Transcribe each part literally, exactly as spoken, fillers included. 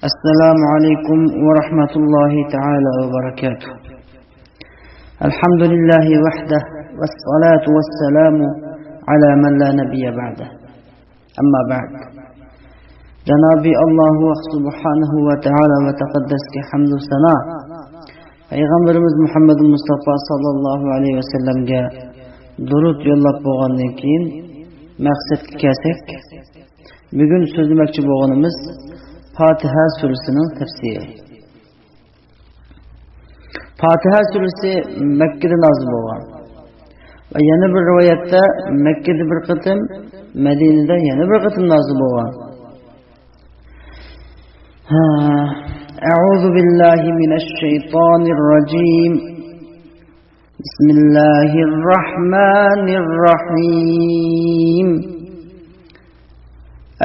السلام عليكم ورحمة الله تعالى وبركاته. الحمد لله وحده، والصلاة والسلام على من لا نبي بعده. أما بعد. جنابى الله سبحانه وتعالى وتقدس ھەمدۇ سانا، پەيغەمبىرىمىز مۇھەممەد مۇستافا ساللاللاھۇ ئەلەيھى ۋەسەللەمگە دۇرۇت يوللاپ بولغاندىن كېيىن، مەقسەتكە كەلسەك، بۈگۈن سۆزلىمەكچى بولغىنىمىز پاتىھە سۈرىسىنىڭ تەپسىرى. پاتىھە سۈرىسى مەككىدە نازىل بولغان ۋە يەنە بىر رىۋايەتتە مەككىدە بىر قېتىم، مەدىنىدە يەنە بىر قېتىم نازىل بولغان. ھە، أعوذ بالله من الشيطان الرجيم. بسم الله الرحمن الرحيم.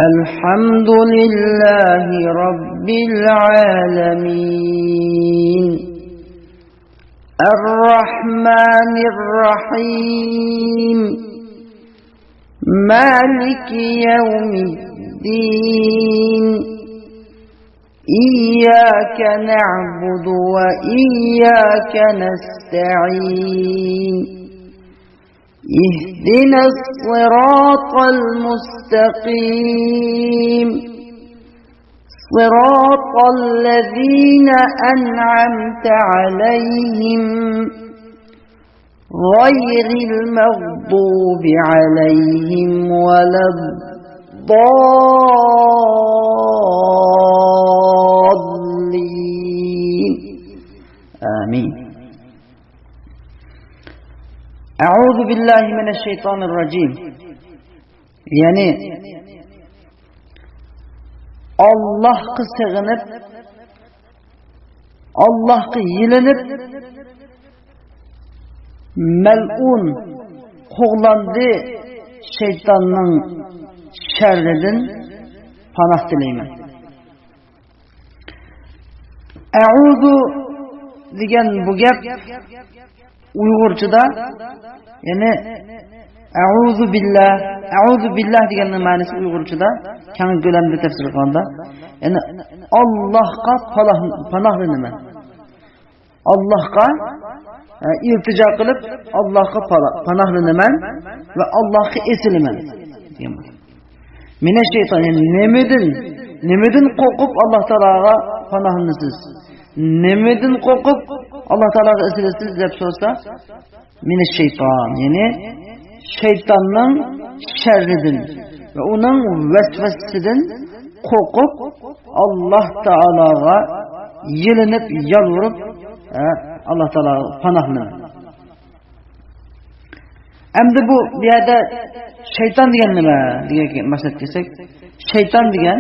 الحمد لله رب العالمين. الرحمن الرحيم. مالك يوم الدين. إياك نعبد وإياك نستعين. اهدنا الصراط المستقيم. صراط الذين أنعمت عليهم غير المغضوب عليهم ولا الضالين. آمين. أعوذ بالله من الشيطان الرجيم. يەنى، ئاللاھقا سېغىنىپ، ئاللاھقا يېلىنىپ، مەلئۇن، قوغلاندى شەيتاننىڭ شەررىدىن پاناھ تىلەيمەن. ئەئۇزۇ دېگەن بۇ گەپ ئۇيغۇرچىدا، يەنى، ئەئۇزۇ بىللا، ئەئۇزۇ بىللا دېگەننىڭ مەنىسى ئۇيغۇرچىدا كەڭ كۆلەمدە تەپسىر قىلغاندا، يەنى، ئاللاھقا پاناھ-، پاناھلىنىمەن. ئاللاھقا، ئە، ئىلتىجا قىلىپ، ئاللاھقا پانا-، پاناھلىنىمەن ۋە ئاللاھقا ئېسىلىمەن دېگەن بۇ. مىنەششەيتان، يەنى نېمىدىن، نېمىدىن قورقۇپ ئاللاھ تائالاغا پاناھلىنىسىز؟ نېمىدىن قورقۇپ ئاللاھ تائالاغا ئېسىلىسىز دەپ سورىسا، مىنەششەيتان، يەنى شەيتاننىڭ شەررىدىن ۋە ئۇنىڭ ۋەسۋەسىسىدىن قورقۇپ، ئاللاھ تائالاغا يېلىنىپ، يالۋۇرۇپ، ئە، ئاللاھ تائالاغا پاناھلىنىمەن. ئەمدى بۇ، بۇ يەردە شەيتان دېگەن نېمە دېگەن مەقسەتكە كەلسەك، شەيتان دېگەن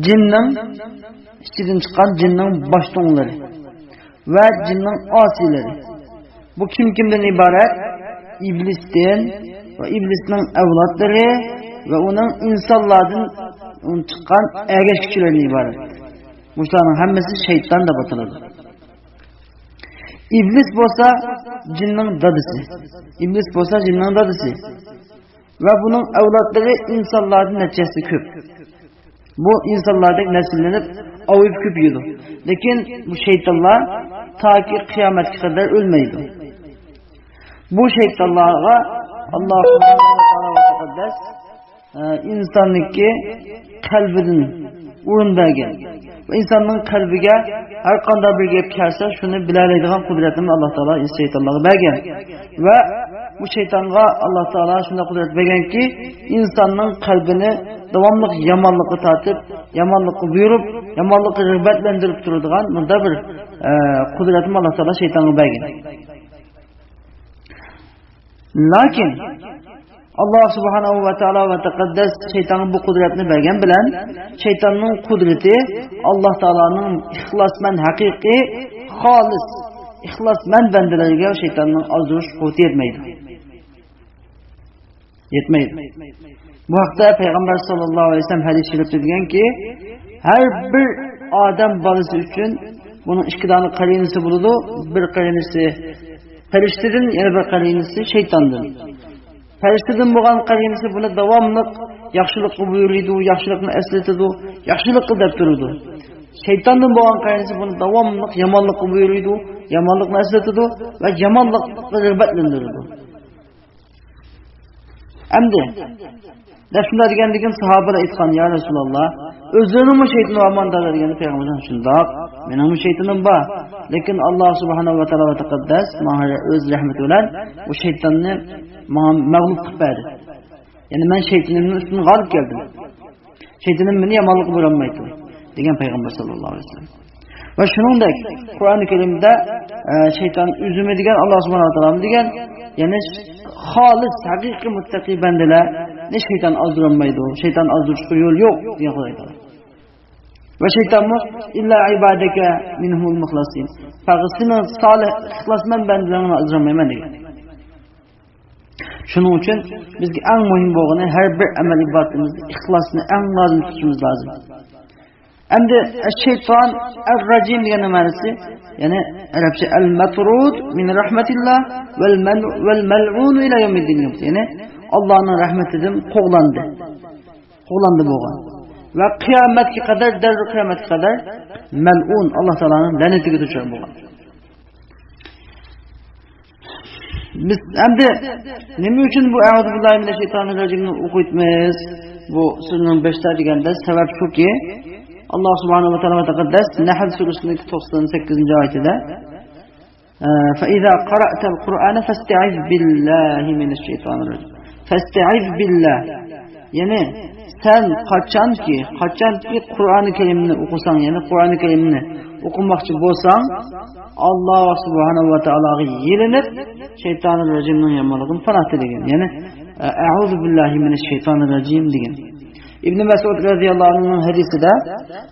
جىننىڭ ئىچىدىن چىققان جىننىڭ باشتۇڭلىرى ۋە جىننىڭ ئاسىيلىرى. بۇ كىم كىمدىن ئىبارەت؟ ئىبلىستىن ۋە ئىبلىسنىڭ ئەۋلادلىرى ۋە ئۇنىڭ ئىنسانلاردىن چىققان ئەگەشكۈچىلەردىن ئىبارەت. مۇشۇلارنىڭ ھەممىسى شەيتان دەپ ئاتىلىدۇ. ئىبلىس بولسا جىننىڭ دادىسى. ئىبلىس بولسا جىننىڭ دادىسى. ۋە بۇنىڭ ئەۋلادلىرى ئىنسانلاردىن نەچچە ھەسسە كۆپ. بۇ ئىنسانلاردەك نەسىللىنىپ، ئاۋۇپ كۆپىيىدۇ. لېكىن بۇ شەيتانلار تاكى قىيامەتكە قەدەر ئۆلمەيدۇ. بۇ شەيتانلارغا ئاللاھ سۇبھانەھۇ ۋە تائالا ۋە تەقەددەس، ئە، ئىنساننىڭكى قەلبىدىن ئورۇن بەرگەن. ۋە ئىنساننىڭ قەلبىگە ھەر قانداق بىر گەپ كەلسە، شۇنى بىلەلەيدىغان قۇدرەتنى ئاللاھ تائالا شەيتانلارغا بەرگەن. ۋە بۇ شەيتانغا ئاللاھ تائالا شۇنداق قۇدرەت بەرگەنكى، ئىنساننىڭ قەلبىنى داۋاملىق يامانلىققا تارتىپ، يامانلىققا بۇيرۇپ، يامانلىققا رىغبەتلەندۈرۈپ تۇرىدىغان مۇنداق بىر، ئە، قۇدرەتنى ئاللاھ تائالا شەيتانغا بەرگەن. لېكىن ئاللاھ سۇبھانەھۇ ۋە تائالا ۋە تەقەددەس شەيتانغا بۇ قۇدرەتنى بەرگەن بىلەن، شەيتاننىڭ قۇدرىتى ئاللاھ تائالانىڭ ئىخلاسمەن، ھەقىقىي، خالىس، ئىخلاسمەن بەندىلىرىگە شەيتاننىڭ ئازدۇرۇش قۇۋۋىتى يەتمەيدۇ. يەتمەيدۇ. بۇ ھەقتە پەيغەمبەر ساللاللاھۇ ئەلەيھى ۋەسەللەم ھەدىس شەرىپتە دېگەنكى، ھەر بىر ئادەم بالىسى ئۈچۈن بۇنىڭ ئىككى دانە قەرىنىسى بولىدۇ. بىر قەرىنىسى پەرىشتىدىن، يەنە بىر قەرىنىسى شەيتاندىن. پەرىشتىدىن بولغان قەرىنىسى بۇنى داۋاملىق ياخشىلىققا بۇيرۇيدۇ، ياخشىلىقنى ئەسلىتىدۇ، ياخشىلىق قىل دەپ تۇرىدۇ. شەيتاندىن بولغان قايسى بۇنى داۋاملىق يامانلىققا بۇيرۇيدۇ، يامانلىقنى ئەسلىتىدۇ ۋە يامانلىققا رىغبەتلەندۈرىدۇ. ئەمدى دەپ شۇنداق دېگەندىن كېيىن ساھابىلەر ئېيتقان، يا رەسۇلاللا، ئۆزلىرىنىڭمۇ شەيتىنى بارمۇ ئۇنداق دېگەندە، پەيغەمبەرىمىز، شۇنداق، مېنىڭمۇ شەيتىنىم بار، لېكىن ئاللا سۇبھانەھۇ ۋە تائالا ۋە تەقەددەس ماڭا ئۆز رەھمىتى بىلەن ئۇ شەيتاننى ماڭا مەغلۇپ قىلىپ بەردى. يەنى مەن شەيتىنىمنىڭ ئۈستىدىن غالىب كەلدىم. شەيتىنىم مېنى يامانلىققا بۇيرۇمايتتى، دېگەن پەيغەمبەر ساللاللاھۇ ئەلەيھى ۋەسەللەم. ۋە شۇنىڭدەك قۇرئان كەرىمدە، ئە، شەيتان ئۈزۈمى دېگەن ئاللا سۇبھانەھۇ ۋە تائالانىڭ دېگەن، يەنى خالىس، ھەقىقىي مۇتتەقىي بەندىلەرنى شەيتان ئازدۇرالمايدۇ، شەيتان ئازدۇرۇشقا يول يوق، دېگەن خۇداي تائالا. ۋە شەيتانمۇ ئىللا ئىبادەكە مىنھۇمۇل مۇخلاسىن، پەقەت سېنىڭ سالىھ، ئىخلاسمەن بەندىلىرىڭنى ئازدۇرالمايمەن، دېگەن. شۇنىڭ ئۈچۈن بىزگە ئەڭ مۇھىم بولغىنى، ھەر بىر ئەمەل ئىبادىتىمىزدە ئىخلاسنى ئەڭ لازىم تۇتۇشىمىز لازىم. ئەمدى شەيتان ئەر-راجىم دېگەننىڭ مەنىسى، يەنى ئەرەبچە ئەل-مەترۇد مىن رەھمەتىللا ۋەل مەن-، ۋەل مەلئۇنۇ ئىلە يەۋمىددىن دېگەن. يەنى ئاللانىڭ رەھمىتىدىن قوغلاندى. قوغلاندى بولغان. ۋە قىيامەتكە قەدەر، دەررۇ قىيامەتكە قەدەر مەلئۇن، ئاللا تائالانىڭ لەنىتىگە دۇچار بولغان. بىز ئەمدى نېمە ئۈچۈن بۇ ئەئۇزۇ بىللاھى مىنەششەيتانىر راجىمنى ئوقۇيمىز بۇ سۈرىنىڭ بېشىدا دېگەندە، سەۋەب شۇكى، ئاللا سۇبھانەھۇ ۋە تائالا ۋە تەقەددەس نەھل سۈرىسىنىڭ توقسان سەككىزىنچى ئايىتىدە، ئە، فَإِذَا قَرَأْتَ الْقُرْآنَ فَاسْتَعِذْ بِاللَّهِ مِنَ الشَّيْطَانِ الرَّجِيمِ. فَاسْتَعِذْ بِاللَّهِ. يەنى سەن قاچانكى، قاچانكى قۇرئانى كەرىمنى ئوقۇساڭ، يەنى قۇرئانى كەرىمنى ئوقۇماقچى بولساڭ، ئاللا سۇبھانەھۇ ۋە تائالاغا يېلىنىپ، شەيتانىر راجىمنىڭ يامانلىقىدىن پاناھ تىلىگىن. يەنى، ئەئۇزۇ بىللاھى مىنەششەيتانىر راجىم دېگىن. ئىبن مەسئۇد رەزىياللاھۇ ئەنھۇنىڭ ھەدىسىدە،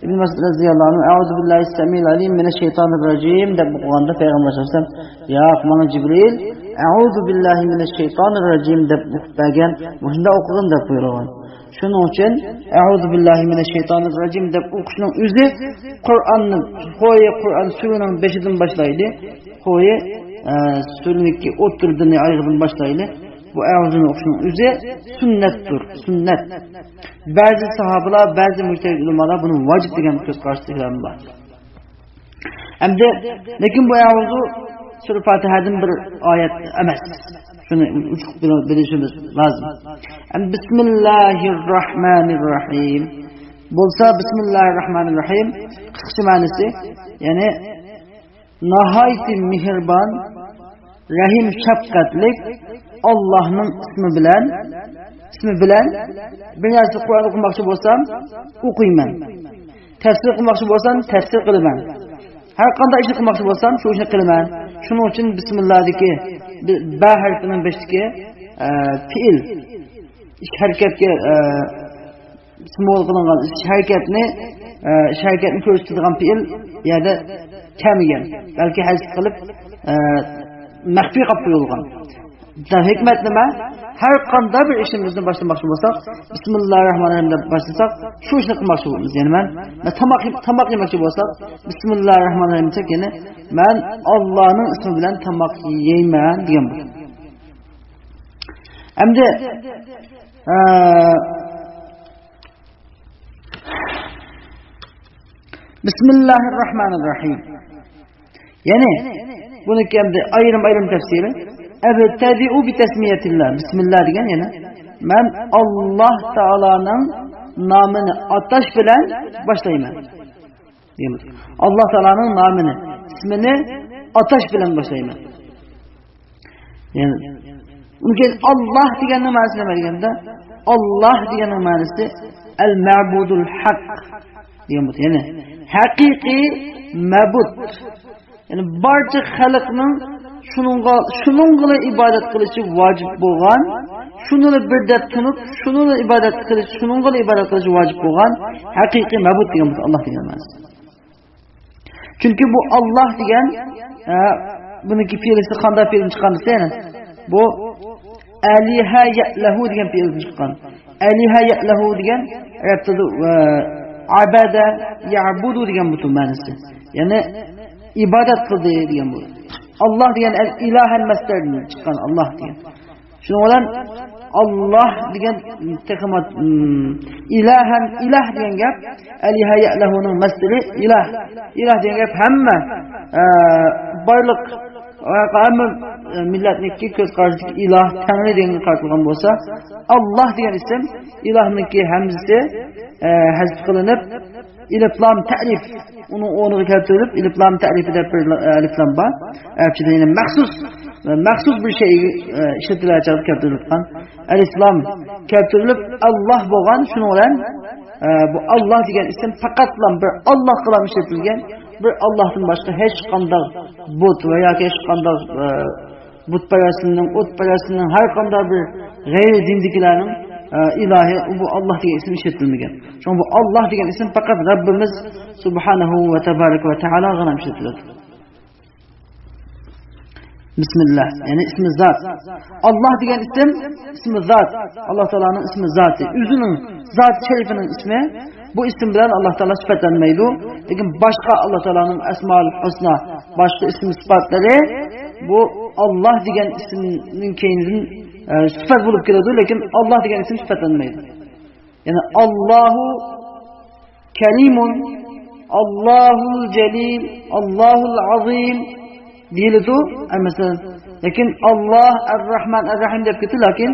ئىبن مەسئۇد رەزىياللاھۇ ئەنھۇ، ئەئۇزۇ بىللاھىس سەمىئىل ئەلىم مىنەششەيتانىر راجىم دەپ ئوقۇغاندا، پەيغەمبەر سەللەللاھۇ ئەلەيھى ۋەسەللەم، ياق، ماڭا جىبرىل ئەئۇزۇ بىللاھى مىنەششەيتانىر راجىم دەپ ئوقۇپ بەرگەن، مۇشۇنداق ئوقۇغىن دەپ بۇيرۇغان. شۇنىڭ ئۈچۈن ئەئۇزۇ بىللاھى مىنەششەيتانىر راجىم دەپ ئوقۇشنىڭ ئۆزى قۇرئاننى، خويى قۇرئان سۈرىنىڭ بېشىدىن باشلايلى، خويى، ئە، سۈرىنىڭكى ئوتتۇرىدىن، ئايىغىدىن باشلايلى. بۇ ئەئۇزۇنى ئوقۇشنىڭ ئۆزى سۈننەتتۇر، سۈننەت. بەزى ساھابىلار، بەزى مۇجتەھىد ئۆلىمالار بۇنى ۋاجىپ دېگەن كۆز قاراشلىقلار بار. ئەمدى، لېكىن بۇ ئەئۇزۇ سۈرە پاتىھەدىن بىر ئايەت ئەمەس. شۇنى ئوچۇق بىل-، بىلىشىمىز لازىم. ئەمدى بىسمىللاھىر راھمانىر راھىم بولسا، بىسمىللاھىر راھمانىر راھىم قىسقىچە مەنىسى، يەنى ناھايىتى مېھرىبان، رەھىم شەپقەتلىك ئاللاھنىڭ ئىسمى بىلەن، ئىسمى بىلەن بىر نەرسە قۇرئان ئوقۇماقچى بولسام، ئوقۇيمەن. تەپسىر قىلماقچى بولسام، تەپسىر قىلىمەن. ھەر قانداق ئىشنى قىلماقچى بولسام، شۇ ئىشنى قىلىمەن. شۇنىڭ ئۈچۈن بىسمىللادىكى بە ھەرپىنىڭ بېشىدىكى، ئە، پېئىل، ئىش ھەرىكەتكە، ئە، سىمۋول قىلىنغان ئىش ھەرىكەتنى، ئە، ئىش ھەرىكەتنى كۆرسىتىدىغان پېئىل يەردە كەلمىگەن. بەلكى ھەزىپ قىلىپ، ئە، مەخپىي قىلىپ قويۇلغان. ھېكمەت نېمە؟ ھەر قانداق بىر ئىشىمىزنى باشلىماقچى بولساق، بىسمىللاھىر راھمانىر راھىم دەپ باشلىساق، شۇ ئىشنى قىلماقچى بولىمىز. يەنى مەن، مەن تاماق، تاماق يېمەكچى بولساق، بىسمىللاھىر راھمانىر راھىم دېسەك، يەنى مەن ئاللانىڭ ئىسمى بىلەن تاماق يەيمەن دېگەن بۇ. ئەمدى، ئە، بىسمىللاھىر راھمانىر راھىم. يەنى بۇنىڭكى ئەمدى ئايرىم-ئايرىم تەپسىرى. ئەبتەدىئۇ بىتەسمىيەتىللا. بىسمىللا دېگەن يەنى مەن ئاللا تائالانىڭ نامىنى ئاتاش بىلەن باشلايمەن. دېگەن بولسا، ئاللا تائالانىڭ نامىنى، ئىسمىنى ئاتاش بىلەن باشلايمەن. يەنى، ئۇنىڭ كېيىن ئاللا دېگەننىڭ مەنىسى نېمە دېگەندە، ئاللا دېگەننىڭ مەنىسى ئەل مەبۇدۇل ھەق دېگەن بولسا، يەنى ھەقىقىي مەبۇد. يەنى بارچە خەلقنىڭ شۇنىڭغا، شۇنىڭغىلا ئىبادەت قىلىشى ۋاجىپ بولغان، شۇنىلا بىر دەپ تونۇپ، شۇنىلا ئىبادەت قىلىش، شۇنىڭغىلا ئىبادەت قىلىشى ۋاجىپ بولغان ھەقىقىي مەبۇد دېگەن بولسا، ئاللا دېگەن مەنىسى. چۈنكى بۇ ئاللا دېگەن، ئە، بۇنىڭكى پېئىلىسى قانداق پېئىلدىن چىققان دېسە، يەنە بۇ ئەلىھە يەئلەھۇ دېگەن پېئىلدىن چىققان. ئەلىھە يەئلەھۇ دېگەن ئەرەب تىلىدا، ئە، ئەبەدە يەئبۇدۇ دېگەن بۇ مەنىسى. يەنى ئىبادەت قىلدى دېگەن بۇ. ئاللا دېگەن ئەل ئىلاھەن مەسدەردىن چىققان ئاللا دېگەن. شۇنىڭ بىلەن ئاللاھ دېگەن تېخىمۇ، ئىلاھەن، ئىلاھ دېگەن گەپ، ئەلىھە يەلەھۇنىڭ مەسدىرى ئىلاھ. ئىلاھ دېگەن گەپ ھەممە، ئە، بارلىق، ھەممە، ئە، مىللەتنىڭكى كۆز قارىشىدىكى ئىلاھ، تەڭرى دېگەنگە قارىتىلغان بولسا، ئاللاھ دېگەن ئىسىم، ئىلاھنىڭكى ھەمزىسى، ئە، ھەزپ قىلىنىپ، ئېلىپلام تەرىپ، ئۇنىڭ ئورنىغا كەلتۈرۈلۈپ، ئېلىپلام تەرىپى دەپ بىر، ئە، ئەلىپلام بار. ئەرەبچىدە يەنە مەخسۇس، مەخسۇس بىر شەيگە، ئە، ئىشلىتىلىۋاتقان، كەلتۈرۈلۈۋاتقان. ئەلىپلام كەلتۈرۈلۈپ، ئاللاھ بولغان، شۇنىڭ بىلەن، ئە، بۇ ئاللاھ دېگەن ئىسىم پەقەتلا بىر ئاللاھقىلا ئىشلىتىلگەن، بىر ئاللاھتىن باشقا ھېچقانداق بۇت ۋە ياكى ھېچقانداق، ئە، بۇتپەرەسلىكنىڭ، ئوتپەرەسلىكنىڭ، ھەر قانداق بىر غەيرىي دىندىكىلەرنىڭ، ئە، ئىلاھى، بۇ ئاللاھ دېگەن ئىسىم ئىشلىتىلمىگەن. شۇڭا بۇ ئاللاھ دېگەن ئىسىم پەقەت رەببىمىز سۇبھانەھۇ ۋە تەبارەك ۋە تائالاغىلا ئىشلىتىلىدۇ. بىسمىللاھ، يەنى ئىسمى زات. ئاللاھ دېگەن ئىسىم، ئىسمى زات. ئاللاھ تائالانىڭ ئىسمى زاتى. ئۆزىنىڭ زات شەرىپىنىڭ ئىسمى. بۇ ئىسىم بىلەن ئاللاھ تائالا سۈپەتلەنمەيدۇ. لېكىن باشقا ئاللاھ تائالانىڭ ئەسمائۇل ھۇسنا، باشقا ئىسىم سۈپەتلىرى بۇ ئاللاھ دېگەن ئىسىمنىڭ كەينىدىن، ئە، سۈپەت بولۇپ كېلىدۇ، لېكىن ئاللاھ دېگەن ئىسىم سۈپەتلەنمەيدۇ. يەنى ئاللاھۇ كەرىمۇن، ئاللاھۇل جەلىل، ئاللاھۇل ئازىم دېيىلىدۇ. ئە، مەسىلەن، لېكىن ئاللاھ ئەر-راھمان ئەر-راھىم دەپ كېتىدۇ، لېكىن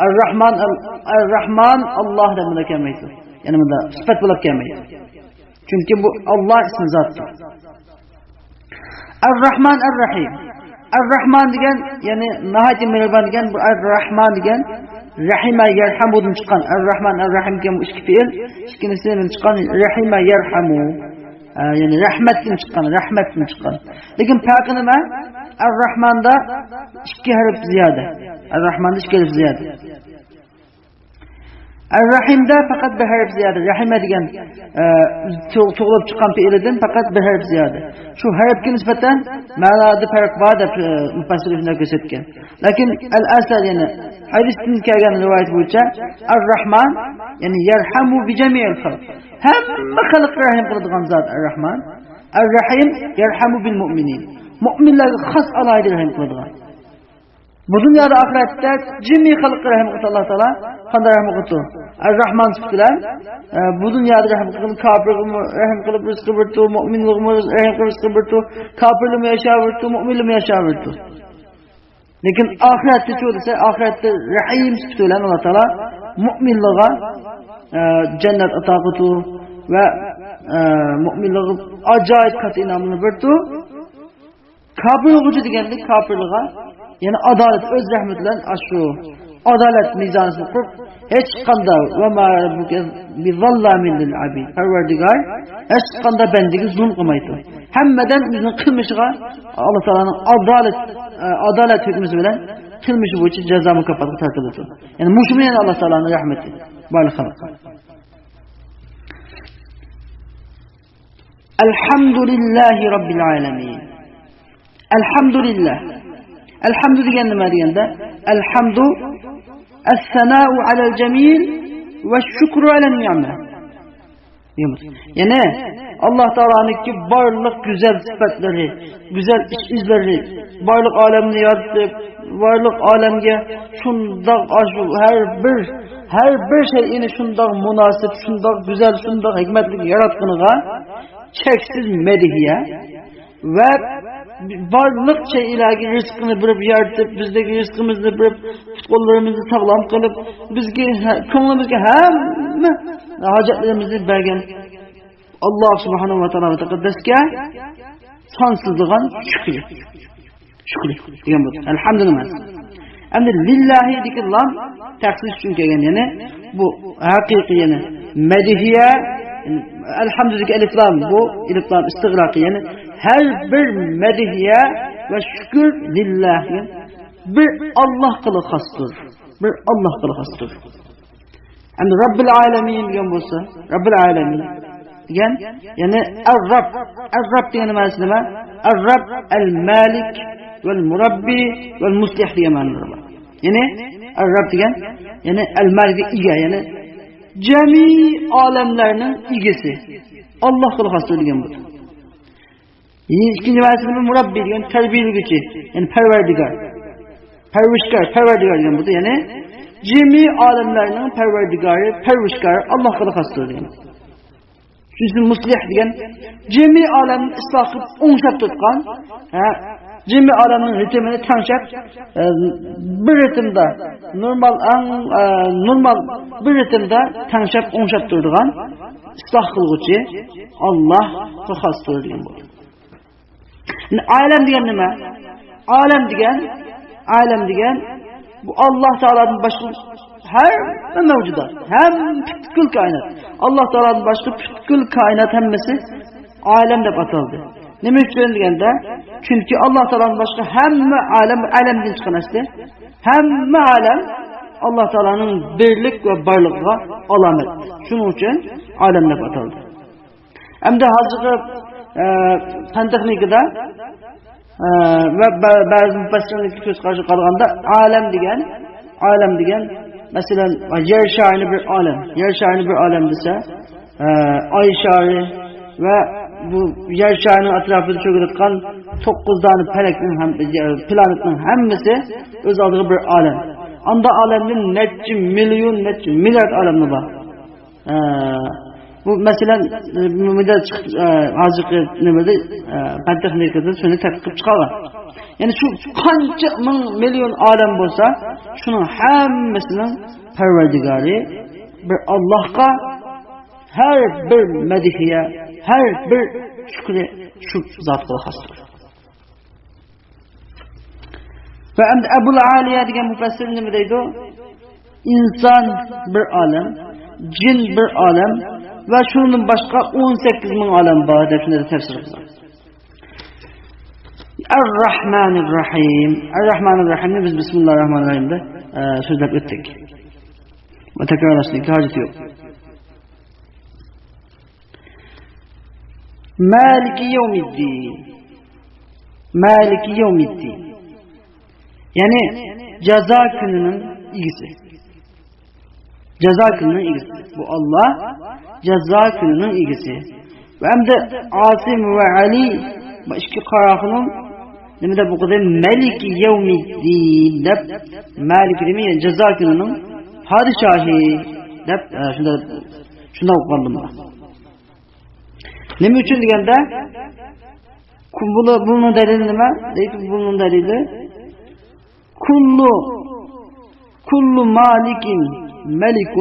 ئەر-راھمان، ئەر-، ئەر-راھمان ئاللاھ دەپ بۇنداق كەلمەيدۇ. يەنى بۇنداق سۈپەت بولۇپ كەلمەيدۇ. چۈنكى بۇ ئاللاھ ئىسمى زاتتۇر. ئەر-راھمان ئەر-راھىم. ئەر-راھمان دېگەن، يەنى ناھايىتى مېھرىبان دېگەن، بۇ ئەر-راھمان دېگەن رەھىمە يەرھەمۇدىن چىققان. ئەر-راھمان ئەر-راھىم دېگەن بۇ ئىككى پېئىل، ئىككىنچىسىدىن چىققان رەھىمە يەرھەمۇ. ئە، يەنى رەھمەتتىن چىققان، رەھمەتتىن چىققان. لېكىن پەرقى نېمە؟ ئەر-راھماندا ئىككى ھەرپ زىيادە. ئەر-راھماندا ئىككى ھەرپ زىيادە. ئەر-رەھىمدە پەقەت بىر ھەرپ زىيادە. رەھىمە دېگەن، ئە، تۇغ-، تۇغۇلۇپ چىققان پېئىلىدىن پەقەت بىر ھەرپ زىيادە. شۇ ھەرپكە نىسبەتەن مەنادا پەرق بار دەپ، ئە، مۇپەسسىرلەر كۆرسەتكەن. لېكىن ئەل-ئەسەر، يەنى ھەدىستىن كەلگەن رىۋايەت بويىچە ئەر-راھمان، يەنى يەرھەمۇ بىجەمىئىل خەلق. ھەممە خەلققە رەھىم قىلىدىغان زات ئەر-راھمان. ئەر-راھىم يەرھەمۇ بىل مۇئمىنىن. مۇئمىنلارغا خاس ئالاھىدە رەھىم قىلىدىغان. بۇ دۇنيادا، ئاخىرەتتە جىمى خەلققە رەھىم قىلىدۇ ئاللاھ تائالا. قانداق رەھىم قىلىدۇ؟ ئەر-راھمان سۈپىتى بىلەن، ئە، بۇ دۇنيادا رەھىم قىلىدۇ، كاپىرغىمۇ رەھىم قىلىپ رىزقى بېرىدۇ، مۇئمىنغىمۇ رەھىم قىلىپ رىزقى بېرىدۇ، كاپىرلارمۇ ياشاۋېرىدۇ، مۇئمىنلارمۇ ياشاۋېرىدۇ. لېكىن ئاخىرەتتىچۇ دېسە، ئاخىرەتتە رەھىم سۈپىتى بىلەن ئاللاھ تائالا مۇئمىنلارغا، ئە، جەننەت ئاتا قىلىدۇ ۋە، ئە، مۇئمىنلارغا ئاجايىپ كاتتا ئىنئاملارنى بېرىدۇ. كاپىر بولغۇچى دېگەندە كاپىرلارغا، يەنى ئادالەت، ئۆز رەھمىتى بىلەن ئاشۇ ئادالەت مىزانىنى قۇرۇپ، ھېچقانداق، ۋە ما رەببۇكە بىزەللامىن لىل ئەبىد. پەرۋەردىگار ھېچقانداق بەندىگە زۇلۇم قىلمايدۇ. ھەممىدىن ئۆزىنىڭ قىلمىشىغا ئاللاھ تائالانىڭ ئادالەت، ئادالەت ھۆكمى بىلەن قىلمىشى بويىچە جازا مۇكاپاتىغا تارتىلىدۇ. يەنى مۇشۇمۇ يەنە ئاللاھ تائالانىڭ رەھمىتى بارلىق خەلققە. ئەلھەمدۇلىللاھى رەببىل ئالەمىن. ئەلھەمدۇلىللاھ. ئەلھەمدۇ دېگەن نېمە دېگەندە، ئەلھەمدۇ ئەسسەنائۇ ئەلەل جەمىل ۋە شۈكرۇ ئەلەن نىئمە. يەنى ئاللاھ تائالانىڭكى بارلىق گۈزەل سۈپەتلىرى، گۈزەل ئىش-ئىزلىرى، بارلىق ئالەمنى يارىتىپ، بارلىق ئالەمگە شۇنداق ئاشۇ ھەر بىر، ھەر بىر شەيئىنى شۇنداق مۇناسىپ، شۇنداق گۈزەل، شۇنداق ھېكمەتلىك ياراتقىنىغا چەكسىز مەدھىيە ۋە بارلىق شەيئىلەرگە رىزقىنى بېرىپ يارىتىپ، بىزدىكى رىزقىمىزنى بېرىپ، پۇت-قوللىرىمىزنى ساغلام قىلىپ، بىزگە ھە-، كۆڭلىمىزگە ھەممە ھاجەتلىرىمىزنى بەرگەن ئاللاھ سۇبھانەھۇ ۋە تائالا تەقەددەسكە سانسىزلىغان شۈكرى. شۈكرى دېگەن بولدى. ئەلھەمدۇ ئەمەس. ئەمدى لىللاھىدىكى لام تەخسىس ئۈچۈن كەلگەن، يەنى بۇ ھەقىقىي، يەنى مەدھىيە، ئەلھەمدۇدىكى ئەلىف لام، بۇ ئەلىف لام ئىستىغراقى، يەنى ھەر بىر مەدھىيە ۋە شۈكۈر لىللاھ، بىر ئاللاھقىلا خاستۇر. بىر ئاللاھقىلا خاستۇر. ئەمدى رەببىل ئالەمىن دېگەن بولسا، رەببىل ئالەمىن دېگەن، يەنى ئەر-رەب. ئەر-رەب دېگەن مەنىسى نېمە؟ ئەر-رەب ئەل-مالىك ۋەل-مۇرەببى ۋەل-مۇسلىھ دېگەن مەنىلىرى بار. يەنى ئەر-رەب دېگەن، يەنى ئەل-مالىك ئىگە، يەنى جەمئىي ئالەملەرنىڭ ئىگىسى. ئاللاھقىلا خاستۇر دېگەن بۇ. يەنە ئىككىنچى مەنىسى نېمە؟ مۇرەببى دېگەن تەربىيەلىگۈچى، يەنى پەرۋەردىگار. پەرۋىشكار، پەرۋەردىگار دېگەن بۇ، يەنى جىمى ئالەملەرنىڭ پەرۋەردىگارى، پەرۋىشكارى ئاللاھقىلا خاستۇر دېگەن. ئۈچىنچىسى، مۇسلىھ دېگەن جىمى ئالەمنى ئىسلاھ قىلىپ ئوڭشاپ تۇرغان، ھە، جىمى ئالەمنىڭ رىتىمىنى تەڭشەپ، ئە، بىر رىتىمدا، نورمال، ئەڭ، ئە، نورمال بىر رىتىمدا تەڭشەپ ئوڭشاپ تۇرىدىغان ئىسلاھ قىلغۇچى ئاللاھقا خاستۇر دېگەن بولدى. ئالەم دېگەن نېمە؟ ئالەم دېگەن، ئالەم دېگەن بۇ ئاللاھ تائالادىن باشقا ھەممە مەۋجۇدات، ھەممە پۈتكۈل كائىنات. ئاللاھ تائالادىن باشقا پۈتكۈل كائىنات ھەممىسى ئالەم دەپ ئاتالدى. نېمە ئۈچۈن دېگەندە، چۈنكى ئاللاھ تائالادىن باشقا ھەممە ئالەم، ئالەمدىن چىققان ئەسلى، ھەممە ئالەم ئاللاھ تائالانىڭ بىرلىك ۋە بارلىقىغا ئالامەت. شۇنىڭ ئۈچۈن ئالەم دەپ ئاتالدى. ئەمدى ھازىرقى، ئە، پەن تېخنىكىدا، ئە، ۋە بە-، بەزى مۇپەسسىرلەرنىڭ كۆز قارىشىغا قارىغاندا، ئالەم دېگەن، ئالەم دېگەن، مەسىلەن، يەر شارىنى بىر ئالەم، يەر شارىنى بىر ئالەم دېسە، ئە، ئاي شارى ۋە بۇ يەر شارىنىڭ ئەتراپىدا چۆگىلەتكەن توققۇز دانە پەلەكنىڭ ھەم، پلانېتنىڭ ھەممىسى ئۆز ئالدىغا بىر ئالەم. ئاندا ئالەمدىن نەچچە مىليون، نەچچە مىليارد ئالەملەر بار. ئە، بۇ، مەسىلەن، ئە، مۇنداق چىقىپ، ئە، ھازىرقى نېمىدە، ئە، پەن تېخنىكىدا شۇنى تەتقىق قىلىپ چىقارغان. يەنى شۇ قانچە مىڭ مىليون ئالەم بولسا، شۇنىڭ ھەممىسىنىڭ پەرۋەردىگارى بىر ئاللاھقا ھەر بىر مەدھىيە، ھەر بىر شۈكرى شۇ زاتقىلا خاستۇر. ۋە ئەمدى ئەبۇل ئالىيە دېگەن مۇپەسسىر نېمە دەيدۇ؟ ئىنسان بىر ئالەم، جىن بىر ئالەم ۋە شۇنىڭدىن باشقا ئون سەككىز مىڭ ئالەم بار دەپ شۇنداق تەپسىر قىلغان. ئەر-راھمانىر راھىم. ئەر-راھمانىر راھىمنى بىز بىسمىللاھىر راھمانىر راھىمدا، ئە، سۆزلەپ ئۆتتۇق. ۋە تەكرارلاشنىڭ ھاجىتى يوق. مالك يوم الدين. مالك يوم الدين. يەنى جازا كۈنىنىڭ ئىگىسى. جازا كۈنىنىڭ ئىگىسى. بۇ ئاللاھ جازا كۈنىنىڭ ئىگىسى. ۋە ئەمدى ئاسىم ۋە ئەلى، بۇ ئىككى قاراخانىم نېمە دەپ ئوقۇدى؟ مالك يوم الدين دەپ، مالك دېمەي، يەنى جازا كۈنىنىڭ پادىشاھى دەپ، ئە، شۇنداق، شۇنداق ئوقۇغانلىرىم بار. نېمە ئۈچۈن دېگەندە، كۇ-، بۇنى، بۇنىڭ دەلىلى نېمە؟ دەيدۇ، بۇنىڭ دەلىلى، كل، كل مالك ملك،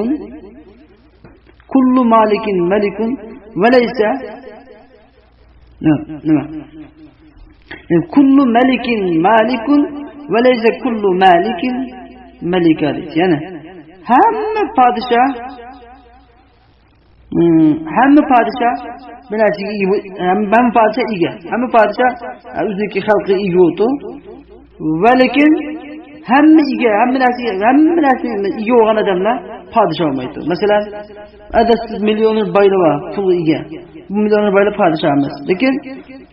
كل مالك ملك وليس، نېمە؟ نېمە؟ يەنى كل ملك مالك وليس كل مالك ملكا دەيدۇ. يەنى ھەممە پادىشاھ، ھەممە پادىشاھ بىر نەرسىگە ئىگە، ھەممە پادىشاھ ئىگە. ھەممە پادىشاھ ئۆزىنىڭكى خەلقىگە ئىگە بولىدۇ. ۋە لېكىن ھەممە ئىگە، ھەممە نەرسىگە، ھەممە نەرسىگە ئىگە بولغان ئادەملەر پادىشاھ بولمايدۇ. مەسىلەن، ئادەتتە مىليونېر بايلار بار، پۇلغا ئىگە. بۇ مىليونېر بايلار پادىشاھ ئەمەس. لېكىن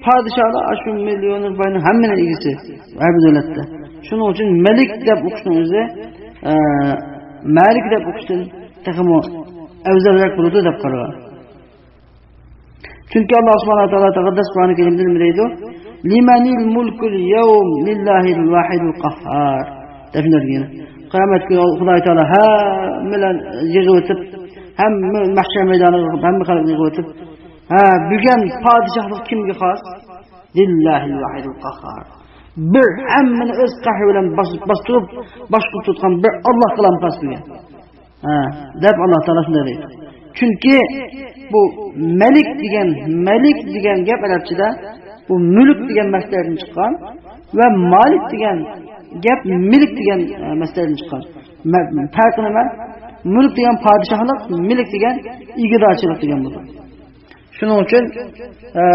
پادىشاھلار شۇ مىليونېر باينىڭ ھەممىنىڭ ئىگىسى ھەر بىر دۆلەتتە. شۇنىڭ ئۈچۈن مەلىك دەپ ئوقۇشنىڭ ئۆزى، ئە، مالىك دەپ ئوقۇشتىن تېخىمۇ ئەۋزەلرەك بولىدۇ دەپ قارىغان. چۈنكى ئاللاھ سۇبھانەھۇ ۋە تائالا تەقەددەس قۇرئان كەرىمدە نېمە دەيدۇ؟ لمن الملك اليوم لله الواحد القهار دەپ شۇنداق دېگەن. قىيامەت كۈنى خۇداي تائالا ھەممىلەرنى يىغىۋېتىپ، ھەممە مەھشەر مەيدانىغا ھەممە خەلقنى يىغىۋېتىپ، ھە، بۈگۈن پادىشاھلىق كىمگە خاس؟ لله الواحد القهار. بىر ھەممىنى ئۆز قەھرى بىلەن باس-، باستۇرۇپ، باشقۇرۇپ تۇتقان بىر ئاللاھقىلا خاس بۈگۈن. ھە، دەپ ئاللاھ تائالا شۇنداق دەيدۇ. چۈنكى بۇ مەلىك دېگەن، مەلىك دېگەن گەپ ئەرەبچىدە بۇ مۈلۈك دېگەن مەسدەردىن چىققان ۋە مالىك دېگەن گەپ مىلىك دېگەن، ئە، مەسدەردىن چىققان. مە-، پەرقى نېمە؟ مۈلۈك دېگەن پادىشاھلىق، مىلىك دېگەن ئىگىدارچىلىق دېگەن بولىدۇ. شۇنىڭ ئۈچۈن، ئە،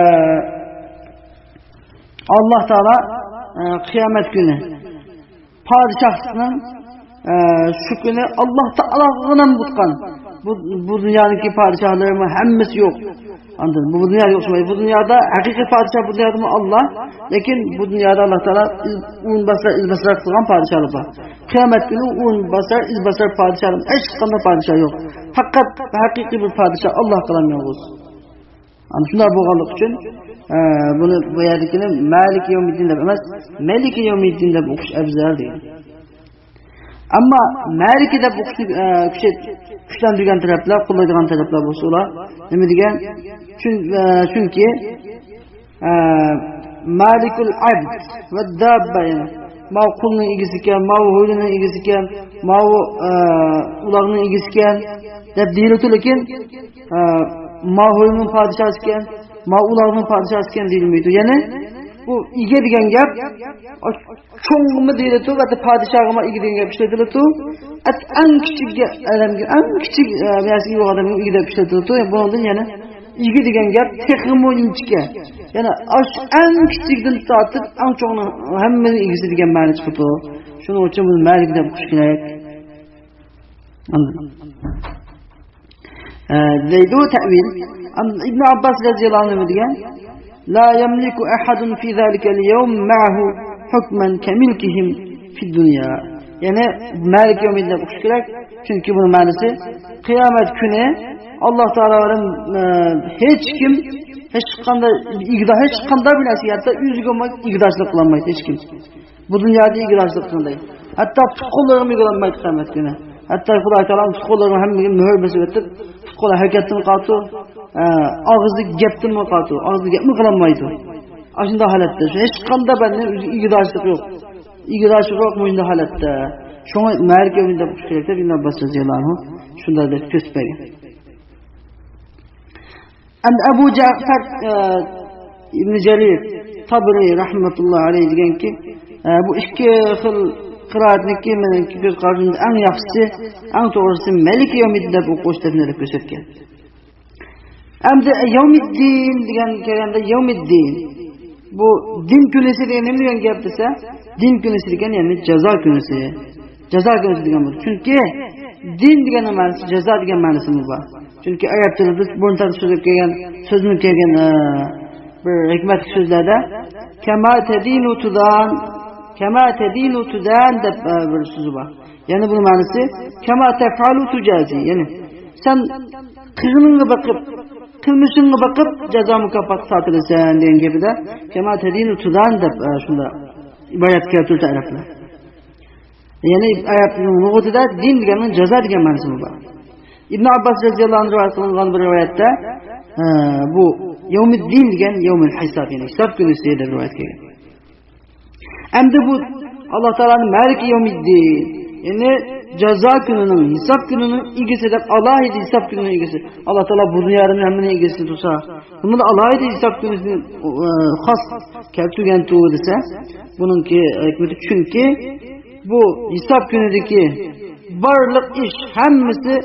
ئاللاھ تائالا، ئە، قىيامەت كۈنى پادىشاھلىقنىڭ، ئە، شۇ كۈنى ئاللاھ تائالاغىغىلا بۇتقان. بۇ، بۇ دۇنيانىڭكى پادىشاھلىرىمۇ ھەممىسى يوق. ئاندىن بۇ دۇنيا يوق شۇ. بۇ دۇنيادا ھەقىقىي پادىشاھ بۇ دۇنيادىمۇ ئاللاھ، لېكىن بۇ دۇنيادا ئاللاھ تائالا ئىز-، ئورۇنباسار، ئىزباسار قىلغان پادىشاھلار بار. قىيامەت كۈنى ئورۇنباسار، ئىزباسار پادىشاھلار، ھېچقانداق پادىشاھ يوق. پەقەت ھەقىقىي بىر پادىشاھ ئاللاھقىلا يالغۇز. ئانا شۇنداق بولغانلىقى ئۈچۈن، ئە، بۇنى بۇ يەردىكىنى مالىكى يومىددىن دەپ ئەمەس، مەلىكى يومىددىن دەپ ئوقۇش ئەۋزەل دېگەن. ئەمما مەلىكى دەپ ئوقۇشنى، ئە، كۈچەيت-، كۈچلەندۈرگەن تەرەپلەر، قوللايدىغان تەرەپلەر بولسا ئۇلار نېمە دېگەن؟ چۈن-، ئە، چۈنكى، ئە، مالكُ العبد والدابة، يەنى ماۋۇ قۇلنىڭ ئىگىسى ئىكەن، ماۋۇ ھويلىنىڭ ئىگىسى ئىكەن، ماۋۇ، ئە، ئۇلاغنىڭ ئىگىسى ئىكەن دەپ دېيىلىدۇ، لېكىن، ئە، ماۋۇ ھويلىنىڭ پادىشاھى ئىكەن، ماۋۇ ئۇلاغنىڭ پادىشاھى ئىكەن دېيىلمەيدۇ. يەنى بۇ ئىگە دېگەن گەپ چوڭغىمۇ دېيىلىدۇ، ۋە پادىشاھقىمۇ ئىگە دېگەن گەپ ئىشلىتىلىدۇ. ئەت-، ئەڭ كىچىك ئادەمگە، ئەڭ كىچىك، ئە، نەرسىگە يوق ئادەمگە ئىگە دەپ ئىشلىتىلىدۇ. بۇنىڭدىن يەنە ئىگە دېگەن گەپ تېخىمۇ ئىنچىكە. يەنى ئاشۇ ئەڭ كىچىكىدىن تارتىپ ئەڭ چوڭنىڭ ھەممىنىڭ ئىگىسى دېگەن مەنە چىقىدۇ. شۇنىڭ ئۈچۈن بۇنى مەلىك دەپ ئوقۇش كېرەك. ئاندىن، ئە، دەيدۇ تەۋىل. ئەم-، ئىبن ئابباس رەزىياللاھۇ ئەنھۇ دېگەن، لا يملك أحد في ذلك اليوم معه حكما كملكهم في الدنيا. يەنى مالك يوم الدين دەپ ئوقۇش كېرەك. چۈنكى بۇنىڭ مەنىسى قىيامەت كۈنى ئاللاھ تائالا بىلەن، ئە، ھېچكىم، ھېچقانداق ئىگىدار، ھېچقانداق بىر نەرسىگە، ھەتتا ئۆزىگە بولماي ئىگىدارچىلىق قىلالمايدۇ ھېچكىم. بۇ دۇنيادا ئىگىدارچىلىق قىلغاندەك. ھەتتا پۇت-قوللىرىمۇ ئىگىلەنمەيدۇ قىيامەت كۈنى. ھەتتا خۇداي تائالا پۇت-قوللىرىغا ھەممىگە مۆھۈر بېسىۋېتىپ، پۇت-قول ھەرىكەتتىن قالىدۇ، ئە، ئاغزىدىكى گەپتىنمۇ قالىدۇ، ئاغزىدىكى گەپمۇ قىلالمايدۇ. ئاشۇنداق ھالەتتە، ھېچقانداق بەندىنىڭ ئۆزىگە ئىگىدارچىلىقى يوق. ئىگىدارچىلىقى يوق مۇشۇنداق ھالەتتە. شۇڭا مەلىك يومىدىن دەپ ئوقۇش كېرەك دەپ ئىبن ئابباس رەزىياللاھۇ ئەنھۇ شۇنداق دەپ كۆرسىتىپ بەرگەن. ئەمدى ئەبۇ جەئفەر، ئە، ئىبن جەرىر تابىرى رەھمەتۇللاھى ئەلەيھى دېگەنكى، ئە، بۇ ئىككى خىل قىرائەتنىڭكى مېنىڭكى كۆز قارىشىمدا ئەڭ ياخشىسى، ئەڭ توغرىسى مەلىكى يەۋمىددىن دەپ ئوقۇش دەپ نېرى كۆرسەتكەن. ئەمدى يەۋمىددىن دېگەن كەلگەندە يەۋمىددىن. بۇ دىن كۈنىسى دېگەن نېمە دېگەن گەپ دېسە، دىن كۈنىسى دېگەن يەنى جازا كۈنىسى. جازا كۈنىسى دېگەن بولىدۇ. چۈنكى دىن دېگەننىڭ مەنىسى جازا دېگەن مەنىسىمۇ بار. چۈنكى ئەرەبچىدە بىز بۇرۇن تەرتىپ سۆزلەپ كەلگەن، سۆزلىنىپ كەلگەن، ئە، بىر ھېكمەتلىك سۆزلەردە كەما تەدىنۇ تۇدان، كەما تەدىنۇ تۇدان دەپ، ئە، بىر سۆزى بار. يەنى بۇنىڭ مەنىسى كەما تەفئەلۇ تۇجازى. يەنى سەن قىلغىنىڭغا بېقىپ، قىلمىشىڭغا بېقىپ جازا مۇكاپاتقا تارتىلىسەن دېگەن گېپىدە كەما تەدىنۇ تۇدان دەپ، ئە، شۇنداق ئىبارەت كەلتۈرىدۇ ئەرەبلەر. يەنى ئەرەبنىڭ لۇغىتىدە دىن دېگەننىڭ جازا دېگەن مەنىسىمۇ بار. ئىبن ئابباس رەزىياللاھۇ ئەنھۇ رىۋايەت قىلىنغان بىر رىۋايەتتە، ئە، بۇ يەۋمىددىن دېگەن يەۋمۇل ھىساب، يەنى ھېساب كۈنىسى دەپ رىۋايەت كەلگەن. ئەمدى بۇ ئاللاھ تائالانى مالىكى يەۋمىددىن، يەنى جازا كۈنىنىڭ، ھېساب كۈنىنىڭ ئىگىسى دەپ، ئالاھىدە ھېساب كۈنىنىڭ ئىگىسى. ئاللاھ تائالا بۇ دۇنيانىڭ ھەممىنىڭ ئىگىسى تۇرسا، بۇنىڭدا ئالاھىدە ھېساب كۈنىسىنى، ئە، خاس كەلتۈرگەنتۇ دېسە، بۇنىڭكى ھېكمىتى، چۈنكى بۇ ھېساب كۈنىدىكى بارلىق ئىش ھەممىسى،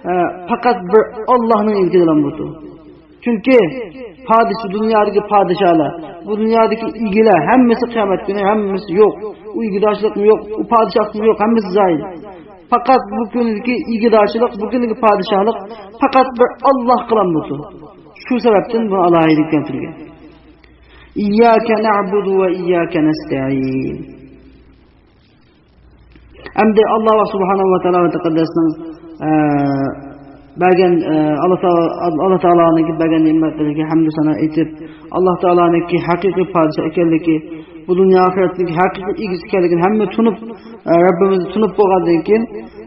ئە، پەقەت بىر ئاللاھنىڭ ئىلكىدىلا بولىدۇ. چۈنكى پادىشاھ، دۇنيادىكى پادىشاھلار، بۇ دۇنيادىكى ئىگىلەر ھەممىسى قىيامەت كۈنى ھەممىسى يوق. ئۇ ئىگىدارچىلىقمۇ يوق، ئۇ پادىشاھلىقمۇ يوق، ھەممىسى زايىل. پەقەت بۇ كۈندىكى ئىگىدارچىلىق، بۇ كۈندىكى پادىشاھلىق پەقەت بىر ئاللاھقىلا بولىدۇ. شۇ سەۋەبتىن بۇنى ئالاھىدە كەلتۈرگەن. ئىيياكە نەئبۇدۇ ۋە ئىيياكە نەستەئىن. ئەمدى ئاللاھ سۇبھانەھۇ ۋە تائالا ۋە تەقەددەسنىڭ، ئە، بەرگەن، ئە، ئاللاھ تائالا، ئاللاھ تائالانىڭكى بەرگەن نېمەتلىرىگە ھەمدۇ سانا ئېيتىپ، ئاللاھ تائالانىڭكى ھەقىقىي پادىشاھ ئىكەنلىكى، بۇ دۇنيا ئاخىرەتنىڭكى ھەقىقىي ئىگىسى ئىكەنلىكىنى ھەممە تونۇپ، ئە، رەببىمىزنى تونۇپ بولغاندىن كېيىن،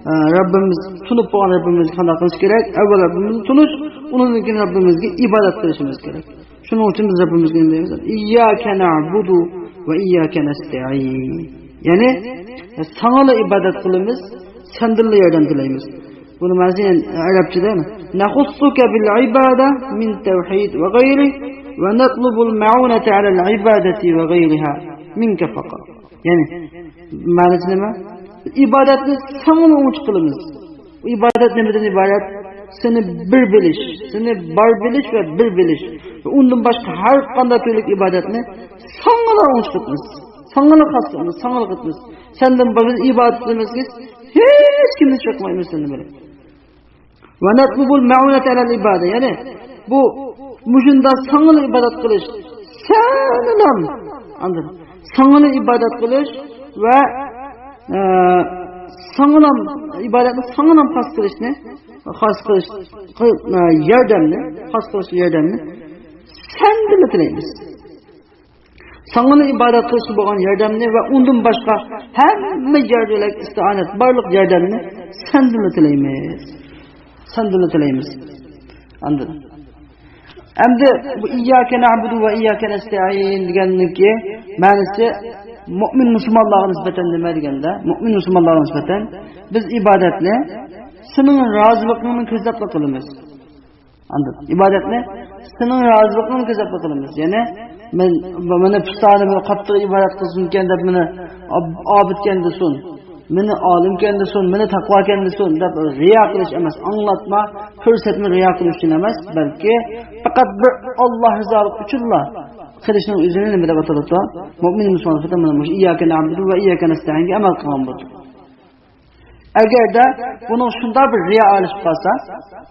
ئە، رەببىمىز، تونۇپ بولغان رەببىمىزنى قانداق قىلىش كېرەك؟ ئەۋۋەل رەببىمىزنى تونۇش، ئۇنىڭدىن كېيىن رەببىمىزگە ئىبادەت قىلىشىمىز كېرەك. شۇنىڭ ئۈچۈن بىز رەببىمىزگە نېمە دەيمىز؟ ئىيياكە نەئبۇدۇ ۋە ئىيياكە نەستەئىن. يەنى ساڭىلا ئىبادەت قىلىمىز، سەندىنلا ياردەم تىلەيمىز. بۇنىڭ مەنىسى ئەرەبچىدە نەخۇسسۇكە بىل ئىبادە مىن تەۋھىد ۋە غەيرى ۋە نەتلۇبۇل مەئۇنەتە ئەلەل ئىبادەتى ۋە غەيرىھا مىنكە فەقەت. يەنى مەنىسى نېمە؟ ئىبادەتنى ساڭىلا ئوڭچە قىلىمىز. ئىبادەت نېمىدىن ئىبارەت؟ سېنى بىر بىلىش، سېنى بار بىلىش ۋە بىر بىلىش. ۋە ئۇندىن باشقا ھەر قانداق تۈرلۈك ئىبادەتنى ساڭىلا ئوڭچە قىلىمىز، ساڭىلا خاس قىلىمىز، ساڭىلا قىلىمىز. سەندىن باشقا ئىبادەت قىلىمىزكى، ھېچ كىمنى چاقمايمىز سەندىن بىلەن. ۋە نەتلۇبۇل مەئۇنەتە ئەلەل ئىبادە. يەنى بۇ مۇشۇنداق ساڭىلا ئىبادەت قىلىش، سەنىلام، ئاندىن ساڭىلا ئىبادەت قىلىش ۋە، ئە، ساڭىلام، ئىبادەتنى ساڭىلام خاس قىلىشنى، خاس قىلىش، قىل-، ئە، ياردەمنى، خاس قىلىش ياردەمنى سەندىنلا تىلەيمىز. ساڭىلا ئىبادەت قىلىشقا بولغان ياردەمنى ۋە ئۇندىن باشقا ھەممە يەردە ئىستىئانەت، بارلىق ياردەمنى سەندىنلا تىلەيمىز. سەندىنلا تىلەيمىز. ئاندىن. ئەمدى بۇ «ئىيياكە نەئبۇدۇ ۋە ئىيياكە نەستەئىن» دېگەننىڭكى مەنىسى مۆمىن مۇسۇلمانلارغا نىسبەتەن نېمە دېگەندە، مۆمىن مۇسۇلمانلارغا نىسبەتەن بىز ئىبادەتنى سېنىڭ رازىلىقىڭنى كۆزلەپلا قىلىمىز. ئاندىن ئىبادەتنى سېنىڭ رازىلىقىڭنى كۆزلەپلا قىلىمىز. يەنى مەن، مېنى پۇستانى بىر قاتتىق ئىبادەت قىلسۇنكەن دەپ، مېنى ئاب-، ئابىدكەن دېسۇن، مېنى ئالىمكەن دېسۇن، مېنى تەقۋاكەن دېسۇن دەپ رىيا قىلىش ئەمەس، ئاڭلاتما، كۆرسەتمە، رىيا قىلىش ئۈچۈن ئەمەس، بەلكى پەقەت بىر ئاللا رىزالىقى ئۈچۈنلا قىلىشنىڭ ئۆزىنى نېمە دەپ ئاتىلىدۇ؟ مۆمىن مۇسۇلمان سۈپىتىدە مانا مۇشۇ «ئىيياكە نەئبۇدۇ ۋە ئىيياكە نەستەئىنگە» ئەمەل قىلغان بولىدۇ. ئەگەردە بۇنىڭ شۇنداق بىر رىيا ئارىلىشىپ قالسا،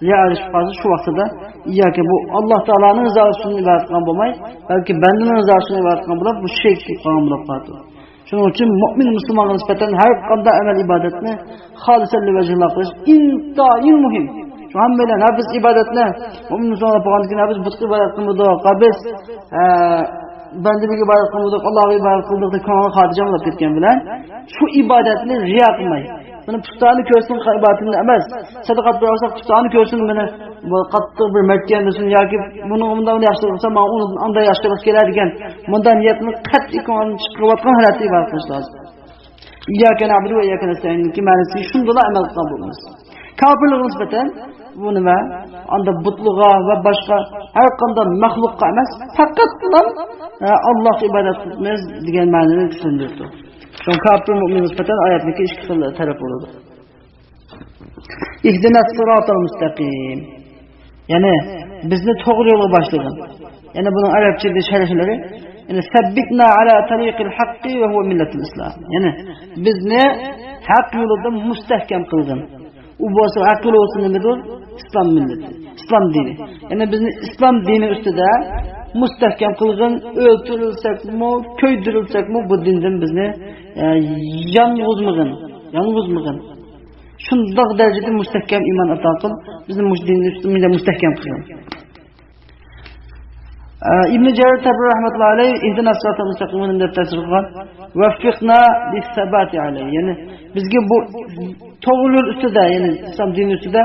رىيا ئارىلىشىپ قالسا، شۇ ۋاقتىدا «ئىيياكە»، بۇ ئاللا تائالانىڭ رىزاسى ئۈچۈن ئىبادەت قىلغان بولماي، بەلكى بەندىنىڭ رىزاسى ئۈچۈن ئىبادەت قىلغان بولۇپ، بۇ شىرك قىلىپ قالغان بولۇپ قالىدۇ. شۇنىڭ ئۈچۈن مۆمىن مۇسۇلمانغا نىسبەتەن ھەر قانداق ئەمەل ئىبادەتنى خالىسەن لىۋەجھىللا قىلىش ئىنتايىن مۇھىم. شۇ ھەممە بىلەن ھە بىز ئىبادەتنى مۆمىن مۇسۇلمان بولغاندىن كېيىن ھە بىز بۇتقا ئىبادەت قىلمىدۇق، ھە بىز، ھە، بەندىگە ئىبادەت قىلمىدۇق، ئاللاغا ئىبادەت قىلدۇق دەپ كۆڭلىگە خاتىرجەم بولۇپ كەتكەن بىلەن شۇ ئىبادەتنى رىيا قىلماي، بۇنى پۇستانى كۆرسۇن ئىبادىتىمنى ئەمەس، سەدىقە بېرىۋالساق پۇستانى كۆرسۇن، مېنى بۇ قاتتىق بىر مەرتكەن دېسۇن ياكى بۇنىڭغا مۇنداق ياخشىلىق قىلسا ماڭا ئۇنىڭدىن ئانداق ياخشىلىق كېلەر دېگەن مۇنداق نىيەتنى قەتئىي كۆڭۈلدىن چىقىرىۋاتقان ھالەتتە ئىبادەت قىلىش لازىم. «ئىيياكە نەئبۇدۇ ۋە ئىيياكە نەستەئىننىڭكى» مەنىسى شۇندىلا ئەمەل قىلغان بولىمىز. كاپىرلارغا نىسبەتەن بۇ نېمە؟ ئاندا بۇتلىغا ۋە باشقا ھەر قانداق مەخلۇققا ئەمەس، پەقەتلا، ئە، ئاللاھقا ئىبادەت قىلىمىز دېگەن مەنىنى چۈشەندۈرىدۇ. شۇڭا كاپىر مۆمىن نىسبەتەن ئايەتنىڭكى ئىككى خىل تەرەپ بولىدۇ. «ئىھدىنەس سىراتەل مۇستەقىم». يەنى بىزنى توغرا يولغا باشلىغىن. يەنى بۇنىڭ ئەرەبچىدە شەرھلىرى، يەنى «سەببىتنا ئەلا تەرىقىل ھەققى ۋە ھۇۋە مىللەتۇل ئىسلام». يەنى بىزنى ھەق يولىدا مۇستەھكەم قىلغىن. ئۇ بولسا ھەق يولى بولسا نېمىدۇر؟ ئىسلام مىللىتى، ئىسلام دىنى. يەنى بىزنى ئىسلام دىنى ئۈستىدە مۇستەھكەم قىلغىن، ئۆلتۈرۈلسەكمۇ، كۆيدۈرۈلسەكمۇ بۇ دىندىن بىزنى، ئە، يانغۇزمىغىن، يانغۇزمىغىن. شۇنداق دەرىجىدە مۇستەھكەم ئىمان ئاتا قىل، بىزنى مۇشۇ دىننى ئۈستىمىزدە مۇستەھكەم قىلغىن. ئە، ئىبنى جەرىر تەبرى رەھمەتۇللاھى ئەلەيھ «ئىھدىنەس سىراتەل مۇستەقىم» دەپ تەپسىر قىلغان. «ۋەففىقنا لىسسەباتى ئەلەيھ». يەنى بىزگە بۇ توغرا يول ئۈستىدە، يەنى ئىسلام دىنى ئۈستىدە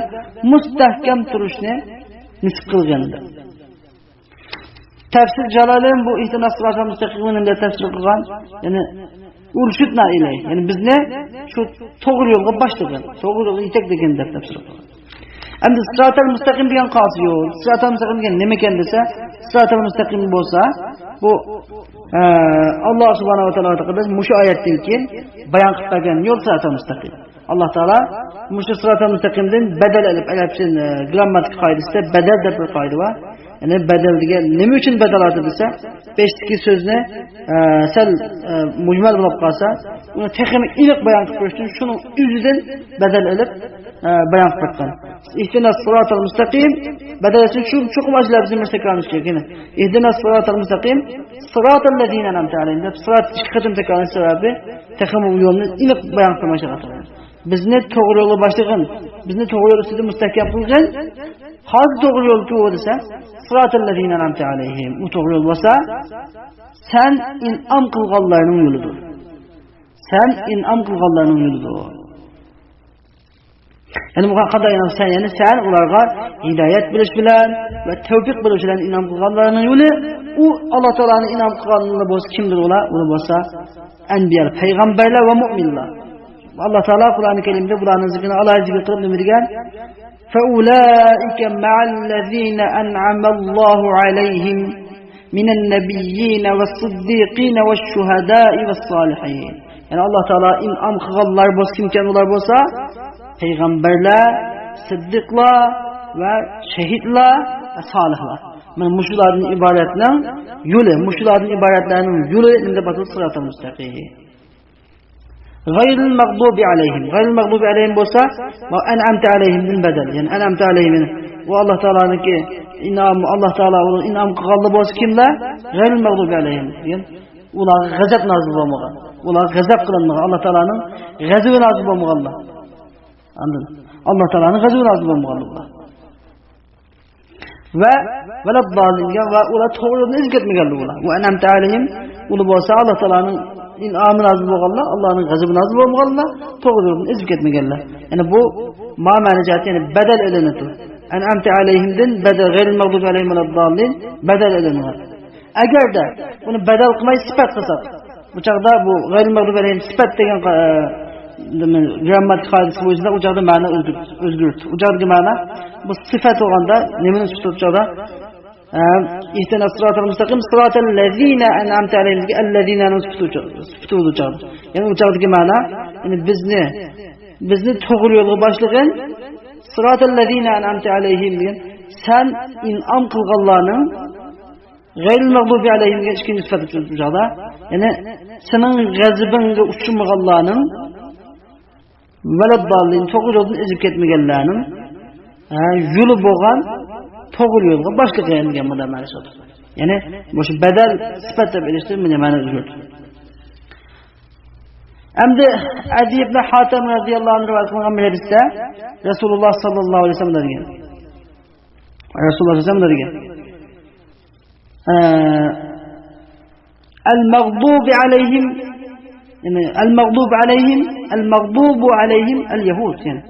مۇستەھكەم تۇرۇشنى نېسىپ قىلغىن. تەپسىر جالالەين بۇ «ئىھدىنەس سىراتەل مۇستەقىم» دەپ تەپسىر قىلغان. يەنى «ئۇرشىدنا ئىلەيھ». يەنى بىزنى شۇ توغرا يولغا باشلىغىن، توغرا يولغا يېتەكلىگىن دەپ تەپسىر قىلغان. ئەمدى سىراتەل مۇستەقىم دېگەن قالسا يوق. سىراتەل مۇستەقىم دېگەن نېمىكەن دېسە، سىراتەل مۇستەقىم بولسا، بۇ، ئە، ئاللا سۇبھانەھۇ ۋە تائالا قارداش مۇشۇ ئايەتتىن كېيىن بايان قىلىپ بەرگەن يول سىراتەل مۇستەقىم. ئاللا تائالا مۇشۇ سىراتەل مۇستەقىمدىن بەدەل ئېلىپ، ئەرەبچە، ئە، گرامماتىكا قائىدىسىدە بەدەل دەپ بىر قائىدە بار. يەنى بەدەل دېگەن نېمە ئۈچۈن بەدەل ئاتىدى دېسە، بېشىدىكى سۆزنى، ئە، سەل، ئە، مۇجمەل بولۇپ قالسا، ئۇنى تېخىمۇ ئېنىق بايان قىلىپ بېرىش ئۈچۈن شۇنىڭ ئۆزىدىن بەدەل ئېلىپ، ئە، بايان قىلىپ بېرىپتۇ. «ئىھدىنەس سىراتەل مۇستەقىم» بەدەل ئۈچۈن شۇ چوقۇم ئاشۇ لەپزىنى بىر تەكرارلىشىش كېرەك. «ئىھدىنەس سىراتەل مۇستەقىم، سىراتەل لەزىنە ئەنئەمتە ئەلەيھىم» دەپ سىرات ئىككى قېتىم تەكرارلىنىش سەۋەبى تېخىمۇ بۇ يولنى ئېنىق بايان قىلماقچى. بىزنى توغرا يولغا باشلىغىن، بىزنى توغرا يول ئۈستىدە مۇستەھكەم قىلغىن. ھازىر توغرا يول كۇ دېسە، سىراتەل لەزىنە ئەنئەمتە ئەلەيھىم. ئۇ توغرا يول بولسا، سەن ئىنئام قىلغانلارنىڭ يولىدۇر. سەن ئىنئام قىلغانلارنىڭ يولىدۇر. يەنى بۇ قانداق ئىنئام؟ سەن، يەنى سەن ئۇلارغا ھىدايەت بېرىش بىلەن ۋە تەۋپىق بېرىش بىلەن ئىنئام قىلغانلارنىڭ يولى، ئۇ ئاللا تائالانىڭ ئىنئام قىلغانلىرى بولسا كىمدۇر ئۇلار؟ ئۇلار بولسا ئەنبىيا، پەيغەمبەرلەر ۋە مۆمىنلەر. ئاللا تائالا قۇرئانى كەرىمدە بۇلارنىڭ زىكرىنى ئالاھىدە زىكىر قىلىپ نېمە دېگەن؟ فَأُولَٰئِكَ مَعَ الَّذِينَ أَنْعَمَ اللَّهُ عَلَيْهِمْ مِنَ النَّبِيِّينَ وَالصِّدِّيقِينَ وَالشُّهَدَاءِ وَالصَّالِحِينَ. يەنى ئاللا تائالا ئىنئام قىلغانلار بولسا، كىمكەن ئۇلار بولسا؟ پەيغەمبەرلەر، سىددىقلار ۋە شەھىدلار ۋە سالىھلار. مانا مۇشۇلاردىن ئىبارەتنىڭ يولى، مۇشۇلاردىن ئىبارەتلەرنىڭ يولى نېمە دەپ ئاتىلىدۇ؟ سىراتەل مۇستەقىم. غەيرىل مەغدۇبى ئەلەيھىم. غەيرىل مەغدۇبى ئەلەيھىم بولسا، ئەنئەمتە ئەلەيھىمدىن بەدەل. يەنى ئەنئەمتە ئەلەيھىم، يەنى ئۇ ئاللا تائالانىڭكى ئىنئامى، ئاللا تائالا ئۇنىڭ ئىنئام قىلغانلار بولسا كىملەر؟ غەيرىل مەغدۇبى ئەلەيھىم دېگەن. ئۇلارغا غەزەپ نازىل بولمىغان، ئۇلارغا غەزەپ قىلىنمىغان، ئاللا تائالانىڭ غەزىپى نازىل بولمىغانلار. ئاندىن ئاللا تائالانىڭ غەزىپى نازىل بولمىغانلار. ۋە ۋەلەدداللىن دېگەن ۋە ئۇلار توغرا يولدىن ئېزىپ كەتمىگەنلەر ئۇلار. ۋە ئەنئەمتە ئەلەيھىم، ئۇلار بولسا ئاللا تائالانىڭ ئىنئامى نازىل بولغانلار، ئاللانىڭ غەزىپى نازىل بولمىغانلار، توغرا يولدىن ئېزىپ كەتمىگەنلەر. يەنى بۇ ما مەنە جەھەتتە، يەنى بەدەل ئېلىنىدۇ. ئەنئەمتە ئەلەيھىمدىن بەدەل، غەيرىل مەغدۇبى ئەلەيھىم ۋەلەدداللىن بەدەل ئېلىنغان. ئەگەردە بۇنى بەدەل قىلماي سۈپەت قىلساق، بۇ چاغدا بۇ غەيرىل مەغدۇبى ئەلەيھىم سۈپەت دېگەن، ئە، نېمە، گرامماتىكا قائىدىسى بويىچە ئۇ چاغدا مەنە ئۆزگىرىپ، ئۆزگىرىدۇ. ئۇ چاغدىكى مەنە بۇ سۈپەت بولغاندا نېمىنى سۈپەت چاغدا؟ ئە، ئىھدىنەس سىراتەل مۇستەقىم، سىراتەل لەزىنە ئەنئەمتە ئەلەيھىم دېگەن ئەللەزىنەنىڭ سۈپىتى ئۇ چاغدا، سۈپىتى بولىدۇ چاغدا. يەنى ئۇ چاغدىكى مەنە، يەنى بىزنى، بىزنى توغرا يولغا باشلىغىن، سىراتەل لەزىنە ئەنئەمتە ئەلەيھىم دېگەن، سەن ئىنئام قىلغانلارنىڭ، غەيرىل مەغدۇبى ئەلەيھىم دېگەن ئىككىنچى سۈپەت ئۇ چاغدا. يەنى سېنىڭ غەزىپىڭگە ئۇچرىمىغانلارنىڭ، ۋەلەدداللىن، توغرا يولدىن ئېزىپ كەتمىگەنلەرنىڭ، ھە، يولى بولغان توغرا يولغا باشلىغىن دېگەن مۇنداق مەنىسى بار. يەنى مۇشۇ بەدەل سۈپەت دەپ ئېلىشتىن مۇنى مەنە ئۆزگەرتىدۇ. ئەمدى ئەدى ئىبن ھاتەم رەزىياللاھۇ ئەنھۇ رىۋايەت قىلغان بىر ھەدىستە رەسۇلۇللاھ ساللاللاھۇ ئەلەيھى ۋەسەللەم دېگەن. رەسۇلۇللاھ ساللاللاھۇ ئەلەيھى ۋەسەللەم دېگەن. ئە، ئەل مەغدۇبى ئەلەيھىم، يەنى ئەل مەغدۇبى ئەلەيھىم، ئەل مەغدۇبۇ ئەلەيھىم ئەل يەھۇد، يەنى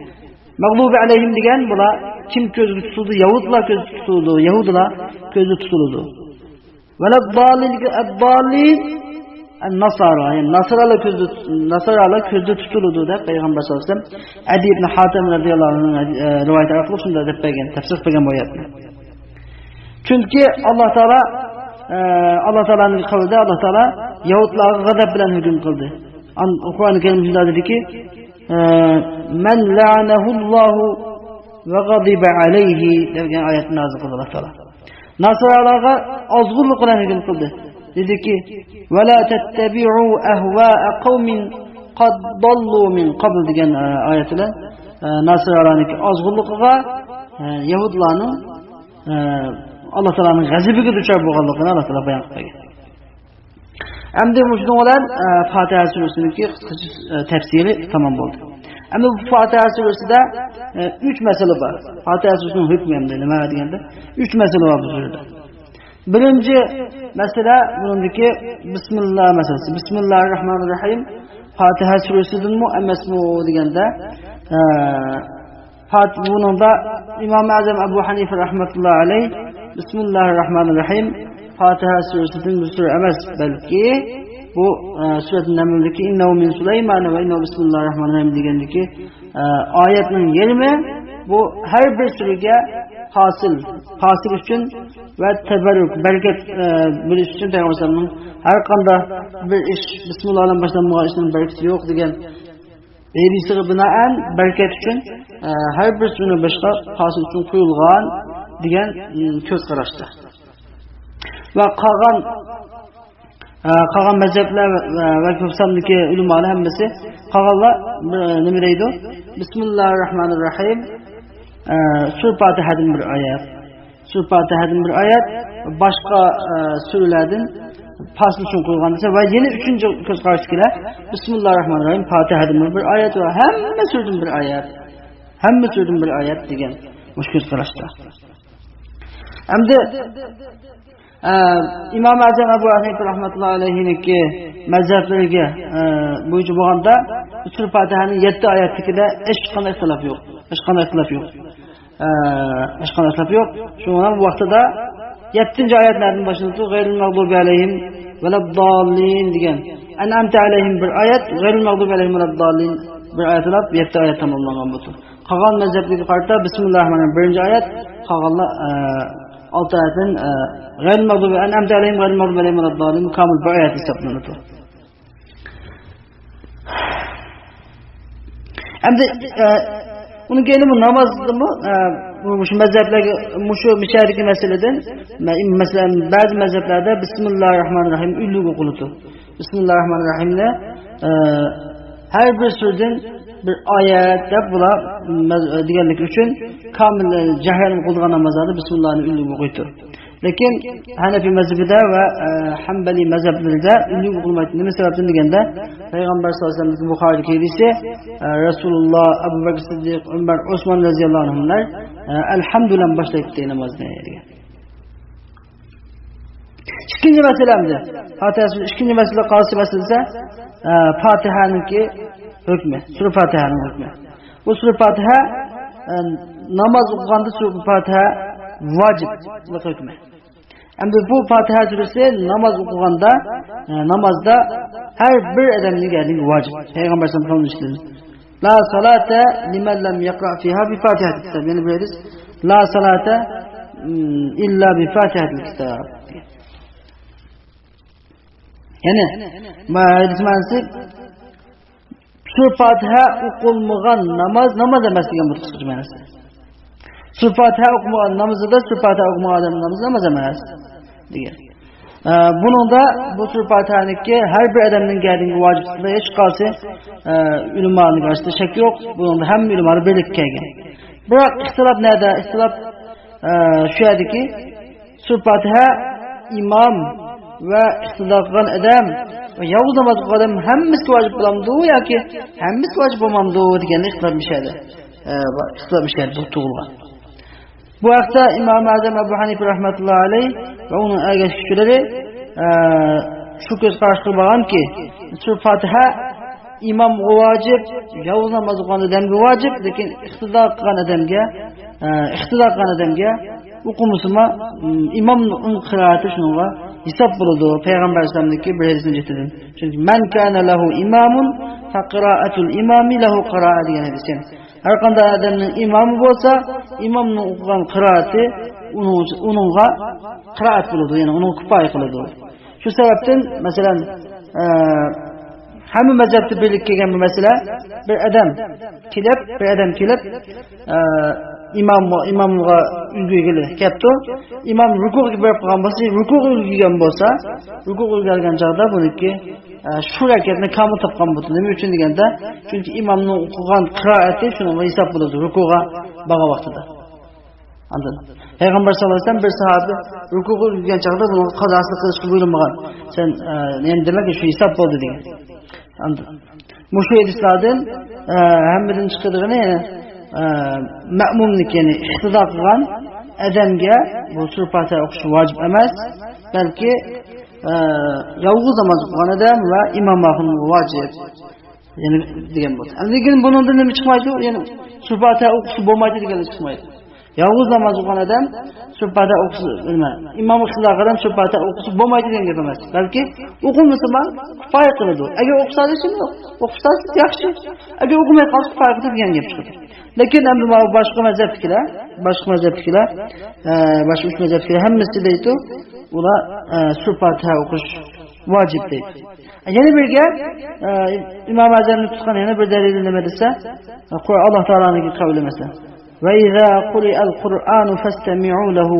مەغدۇبى ئەلەيھىم دېگەن بۇلار كىم كۆزگە تۇتۇلدى؟ يەھۇدلار كۆزگە تۇتۇلىدۇ، يەھۇدلار كۆزگە تۇتۇلىدۇ. ۋەلەدداللىن، ئەدداللىن، ئەن ناسارا، يەنى ناسارالار كۆزدە، ناسارالار كۆزدە تۇتۇلىدۇ دەپ پەيغەمبەر ساللاللاھۇ ئەلەيھى ۋەسەللەم ئەدى ئىبن ھاتەم رەزىياللاھۇ ئەنھۇ، ئە، رىۋايىتى ئارقىلىق شۇنداق دەپ بەرگەن، تەپسىر قىلغان بۇ ئايەتنى. چۈنكى ئاللا تائالا، ئە، ئاللا تائالانىڭ قەۋلىدە ئاللا تائالا يەھۇدلارغا غەزەپ بىلەن ھۆكۈم قىلدى. ئان-، قۇرئان كەرىم شۇنداق دېدىكى، ئە، مەن لەئەنەھۇللاھۇ ۋە غەزىبە ئەلەيھى دېگەن ئايەتنى نازىل قىلدى ئاللا تائالا. ناسارالارغا ئازغۇنلۇق بىلەن ھۆكۈم قىلدى. دېدىكى، ۋەلا تەتتەبىئۇ ئەھۋائە قەۋمىن قەد ضەللۇ مىن قەبل دېگەن، ئە، ئايەت بىلەن، ئە، ناسارالارنىڭكى ئازغۇنلۇقىغا، ئە، يەھۇدلارنىڭ، ئە، ئاللا تائالانىڭ غەزىپىگە دۇچار بولغانلىقىنى ئاللا تائالا بايان قىلىپ بەرگەن. ئەمدى مۇشۇنىڭ بىلەن، ئە، پاتىھە سۈرىسىنىڭكى قىسقىچە، ئە، تەپسىرى تامام بولدى. ئەمدى بۇ پاتىھە سۈرىسىدە، ئە، ئۈچ مەسىلە بار. پاتىھە سۈرىسىنىڭ ھۆكمى ئەمدى نېمە دېگەندە، ئۈچ مەسىلە بار بۇ سۈرىدە. بىرىنچى مەسىلە بۇنىڭدىكى بىسمىللا مەسىلىسى. بىسمىللاھىر راھمانىر راھىم پاتىھە سۈرىسىدىنمۇ ئەمەسمۇ دېگەندە، ئە، پات-، بۇنىڭدا ئىمام ئەزەم ئەبۇ ھەنىفە رەھمەتۇللاھى ئەلەيھ بىسمىللاھىر راھمانىر راھىم پاتىھە سۈرىسىدىن بىر سۈرە ئەمەس، بەلكى بۇ، ئە، سۈرەت نەملدىكى ئىننەھۇ مىن سۇلەيمانە ۋە ئىننەھۇ بىسمىللاھىر راھمانىر راھىم دېگەندىكى، ئە، ئايەتنىڭ يېرىمى بۇ ھەر بىر سۈرىگە پاسىل، پاسىل ئۈچۈن ۋە تەبەررۇك، بەرىكەت، ئە، بېرىش ئۈچۈن پەيغەمبەر ئەلەيھىسسالامنىڭ ھەر قانداق بىر ئىش بىسمىللا بىلەن باشلانمىغان ئىشنىڭ بەرىكىتى يوق دېگەن ھەدىسىگە بىنائەن بەرىكەت ئۈچۈن، ئە، ھەر بىر سۈرىنىڭ بېشىغا پاسىل ئۈچۈن قويۇلغان دېگەن، ئىم، كۆز قاراشتا. ۋە قالغان، ئە، قالغان مەزھەپلەر ۋە، ۋە كۆپ ساندىكى ئۆلىمالار ھەممىسى، قالغانلار، ئە، نېمە دەيدۇ؟ بىسمىللاھىر راھمانىر راھىم، ئە، سۈرە پاتىھەدىن بىر ئايەت. سۈرە پاتىھەدىن بىر ئايەت، باشقا، ئە، سۈرىلەردىن پاسىل ئۈچۈن قويغان دېسە، ۋە يەنە ئۈچىنچى كۆز قاراشتىكىلەر، بىسمىللاھىر راھمانىر راھىم، پاتىھەدىن بىر ئايەت ۋە ھەممە سۈرىدىن بىر ئايەت. ھەممە سۈرىدىن بىر ئايەت دېگەن مۇشۇ كۆز قاراشتا. ئەمدى، ئە، ئىمام ئەزەم ئەبۇ ھەنىفە رەھمەتۇللاھى ئەلەيھىنىڭكى مەزھەپلىرىگە، ئە، بويىچە بولغاندا، سۈرە پاتىھەنىڭ يەتتە ئايەتلىكىدە ھېچقانداق ئىختىلاپ يوق. ھېچقانداق ئىختىلاپ يوق. ئە، ھېچقانداق ئىختىلاپ يوق. شۇڭا بۇ ۋاقتىدا يەتتىنچى ئايەت نەدىن باشلىنىدۇ؟ غەيرىل مەغدۇبى ئەلەيھىم ۋەلەدداللىن دېگەن. ئەنئەمتە ئەلەيھىم بىر ئايەت، غەيرىل مەغدۇبى ئەلەيھىم ۋەلەدداللىن بىر ئايەت ئوقۇپ، يەتتە ئايەت تاماملانغان بولىدۇ. قالغان مەزھەپلەرگە قارىتا بىسمىللاھىر راھمانىر راھىم بىرىنچى ئايەت، قالغانلار، ئە، ئالتە ئايەتتىن، ئە، غەيرىل مەغدۇبى، ئەنئەمتە ئەلەيھىم غەيرىل مەغدۇبى ئەلەيھىم ۋەلەدداللىن كامىل بىر ئايەت ھېسابلىنىدۇ. ئەمدى، ئە، ئۇنىڭ كېيىن بۇ نامازدىمۇ، ئە، بۇ، مۇشۇ مەزھەپلەرگە، مۇشۇ مىشەدىكى مەسىلىدىن، مە-، مەسىلەن، بەزى مەزھەپلەردە بىسمىللاھىر راھمانىر راھىم ئۈنلۈك ئوقۇلىدۇ. بىسمىللاھىر راھمانىر راھىمنى، ئە، ھەر بىر سۈرىدىن بىر ئايەت دەپ بۇلار مەز-، دېگەنلىكى ئۈچۈن كامىل، ئە، جەھرەن ئوقۇلىدىغان نامازلاردا بىسمىللاھنى ئۈنلۈك ئوقۇيدۇ. لېكىن ھەنەفىي مەزھىپىدە ۋە، ئە، ھەمبەلىي مەزھەپلىرىدە ئۈنلۈك ئوقۇلمايدۇ. نېمە سەۋەبتىن دېگەندە، پەيغەمبەر ساللاللاھۇ ئەلەيھى ۋەسەللەمدىكى بۇخارىدىكى ھەدىسى، ئە، رەسۇلۇللاھ، ئەبۇ بەكرى سىددىق، ئۆمەر، ئوسمان رەزىياللاھۇ ئەنھۇملار، ئە، ئەلھەمدۇ بىلەن باشلايتتى نامازنى دېگەن. ئىككى ئىككىنچى مەسىلە ئەمدى. پاتىھە سۈرە، ئىككىنچى مەسىلە قايسى مەسىلە دېسە، ئە، پاتىھەنىڭكى ھۆكمى. سۈرە پاتىھەنىڭ ھۆكمى. بۇ سۈرە پاتىھە، ئە، ناماز ئوقۇغاندا سۈرە پاتىھە ۋاجىپلىق ھۆكمى. ئەمدى بۇ پاتىھە سۈرىسى ناماز ئوقۇغاندا، ئە، نامازدا ھەر بىر ئادەمنىڭ يەنى ۋاجىپ. پەيغەمبەر سەللەللاھۇ ئەلەيھى ۋەسەللەم، لا سالاتا لىمەن لەم يەقرا فىھا بىفاتىھەتىل كىتاب. يەنە بىر ھەدىس، لا سالاتا، ئىم، ئىللا بىفاتىھەتىل كىتاب. يەنى، ما-، ھەدىس مەنىسى، سۈرە پاتىھە ئوقۇلمىغان ناماز، ناماز ئەمەس دېگەن بۇ قىسقىچە مەنىسى. سۈرە پاتىھە ئوقۇمىغان نامىزىدا، سۈرە پاتىھە ئوقۇمىغان ئادەم نامىزى ناماز ئەمەس دېگەن. ئە، بۇنىڭدا بۇ سۈرە پاتىھەنىڭكى ھەر بىر ئادەمنىڭ گەدىنىگە ۋاجىپلىقى ھېچ قايسى، ئە، ئۆلىمانىڭ ئارىسىدا شەك يوق. بۇنىڭدا ھەممە ئۆلىمالار بىرلىككە كەلگەن. بىراق ئىختىلاپ نەدە؟ ئىختىلاپ، ئە، شۇ يەردىكى سۈرە پاتىھە ئىمام ۋە ئىقتىدا قىلغان ئادەم ۋە يالغۇز ناماز ئوقۇغان ئادەم ھەممىسىگە ۋاجىپ بولامدۇ ياكى ھەممىسىگە ۋاجىپ بولمامدۇ دېگەندە ئىختىلاپ مۇشۇ يەردە، ئە، ئىختىلاپ مۇشۇ يەردە تۇغۇلغان. بۇ ھەقتە ئىمام ئەزەم ئەبۇ ھەنىفە رەھمەتۇللاھى ئەلەيھ ۋە ئۇنىڭ ئەگەشكۈچىلىرى، ئە، شۇ كۆز قاراشقا بارغانكى، سۈرە پاتىھە ئىمامغا ۋاجىپ، يالغۇز ناماز ئوقۇغان ئادەمگە ۋاجىپ، لېكىن ئىقتىدا قىلغان ئادەمگە، ئە، ئىقتىدا قىلغان ئادەمگە ئوقۇمىسىمۇ، ئىمامنىڭ قىرائىتى شۇنىڭغا ھېساب بولىدۇ. پەيغەمبەر ئەلەيھىسسالامنىڭكى بىر ھەدىسىنىڭ جېتىدىن. چۈنكى، مەن كانە لەھۇ ئىمامۇن فەقىرائەتۇل ئىمامى لەھۇ قىرائە دېگەن ھەدىس. ھەر قانداق ئادەمنىڭ ئىمامى بولسا، ئىمامنىڭ ئوقۇغان قىرائىتى ئۇنىڭ، ئۇنىڭغا قىرائەت بولىدۇ، يەنى ئۇنىڭغا كۇپايە قىلىدۇ. شۇ سەۋەبتىن، مەسىلەن، ئە، ھەممە مەزھەپتە بىرلىككە كەلگەن بۇ مەسىلە، بىر ئادەم كېلىپ، بىر ئادەم كېلىپ، ئە، ئىمام، ئىمامغا ئۈلگۈرگىلى كەپتۇ. ئىمام رۇكۇغا بېرىپ قالغان بولسا، رۇكۇغا ئۈلگۈرگەن بولسا، رۇكۇغا ئۈلگۈرگەن چاغدا بۇنىڭكى، ئە، شۇ رەكەتنى كامىل تاپقان بولىدۇ. نېمە ئۈچۈن دېگەندە، چۈنكى ئىمامنىڭ ئوقۇغان قىرائىتى شۇنىڭغا ھېساب بولىدۇ، رۇكۇغا بارغان ۋاقتىدا. ئاندىن پەيغەمبەر ساللاللاھۇ ئەلەيھى ۋەسەللەم بىر ساھابە رۇكۇغا ئۈلگۈرگەن چاغدا بۇنىڭغا قازاسىنى قىلىشقا بۇيرۇمىغان. سەن، ئە، يەنە دېمەك، شۇ ھېساب بولدى دېگەن. ئاندىن مۇشۇ ھەدىسلەردىن، ئە، ھەممىدىن چىقىدىغىنى، ئە، مەئمۇمنىڭكى، يەنى ئىقتىدا قىلغان ئادەمگە بۇ سۈرە پاتىھە ئوقۇش ۋاجىپ ئەمەس، بەلكى، ئە، يالغۇز ناماز ئوقۇغان ئادەم ۋە ئىمام ئاخۇنغا ۋاجىپ. يەنى دېگەن بولدى. لېكىن بۇنىڭدىن نېمە چىقمايدۇ؟ يەنى سۈرە پاتىھە ئوقۇسا بولمايدۇ دېگەنلىك چىقمايدۇ. يالغۇز ناماز ئوقۇغان ئادەم سۈرە پاتىھە ئوقۇسا، نېمە، ئىمام ئىقتىدا قىلغان سۈرە پاتىھە ئوقۇسا بولمايدۇ دېگەن گەپ ئەمەس. بەلكى ئوقۇمىسىمۇ كۇپايە قىلىدۇ. ئەگەر ئوقۇسا دېسە، ئوقۇسا دېسە ياخشى. ئەگەر ئوقۇماي قالسا كۇپايە قىلىدۇ دېگەن گەپ چىقىدۇ. لېكىن ئەمدى ماۋۇ باشقا مەزھەپتىكىلەر، باشقا مەزھەپتىكىلەر، ئە، باشقا ئۈچ مەزھەپتىكىلەر ھەممىسى دەيدۇ، ئۇلار، ئە، سۈرە پاتىھە ئوقۇش ۋاجىپ دەيدۇ. يەنە بىرگە، ئە، ئىمام ئەزەمنى تۇتقان يەنە بىر دەلىلى نېمە دېسە، قۇر-، ئاللا تائالانىڭكى قەۋلى مەسىلەن. وَإِذَا قُرِئَ الْقُرْآنُ فَاسْتَمِعُوا لَهُ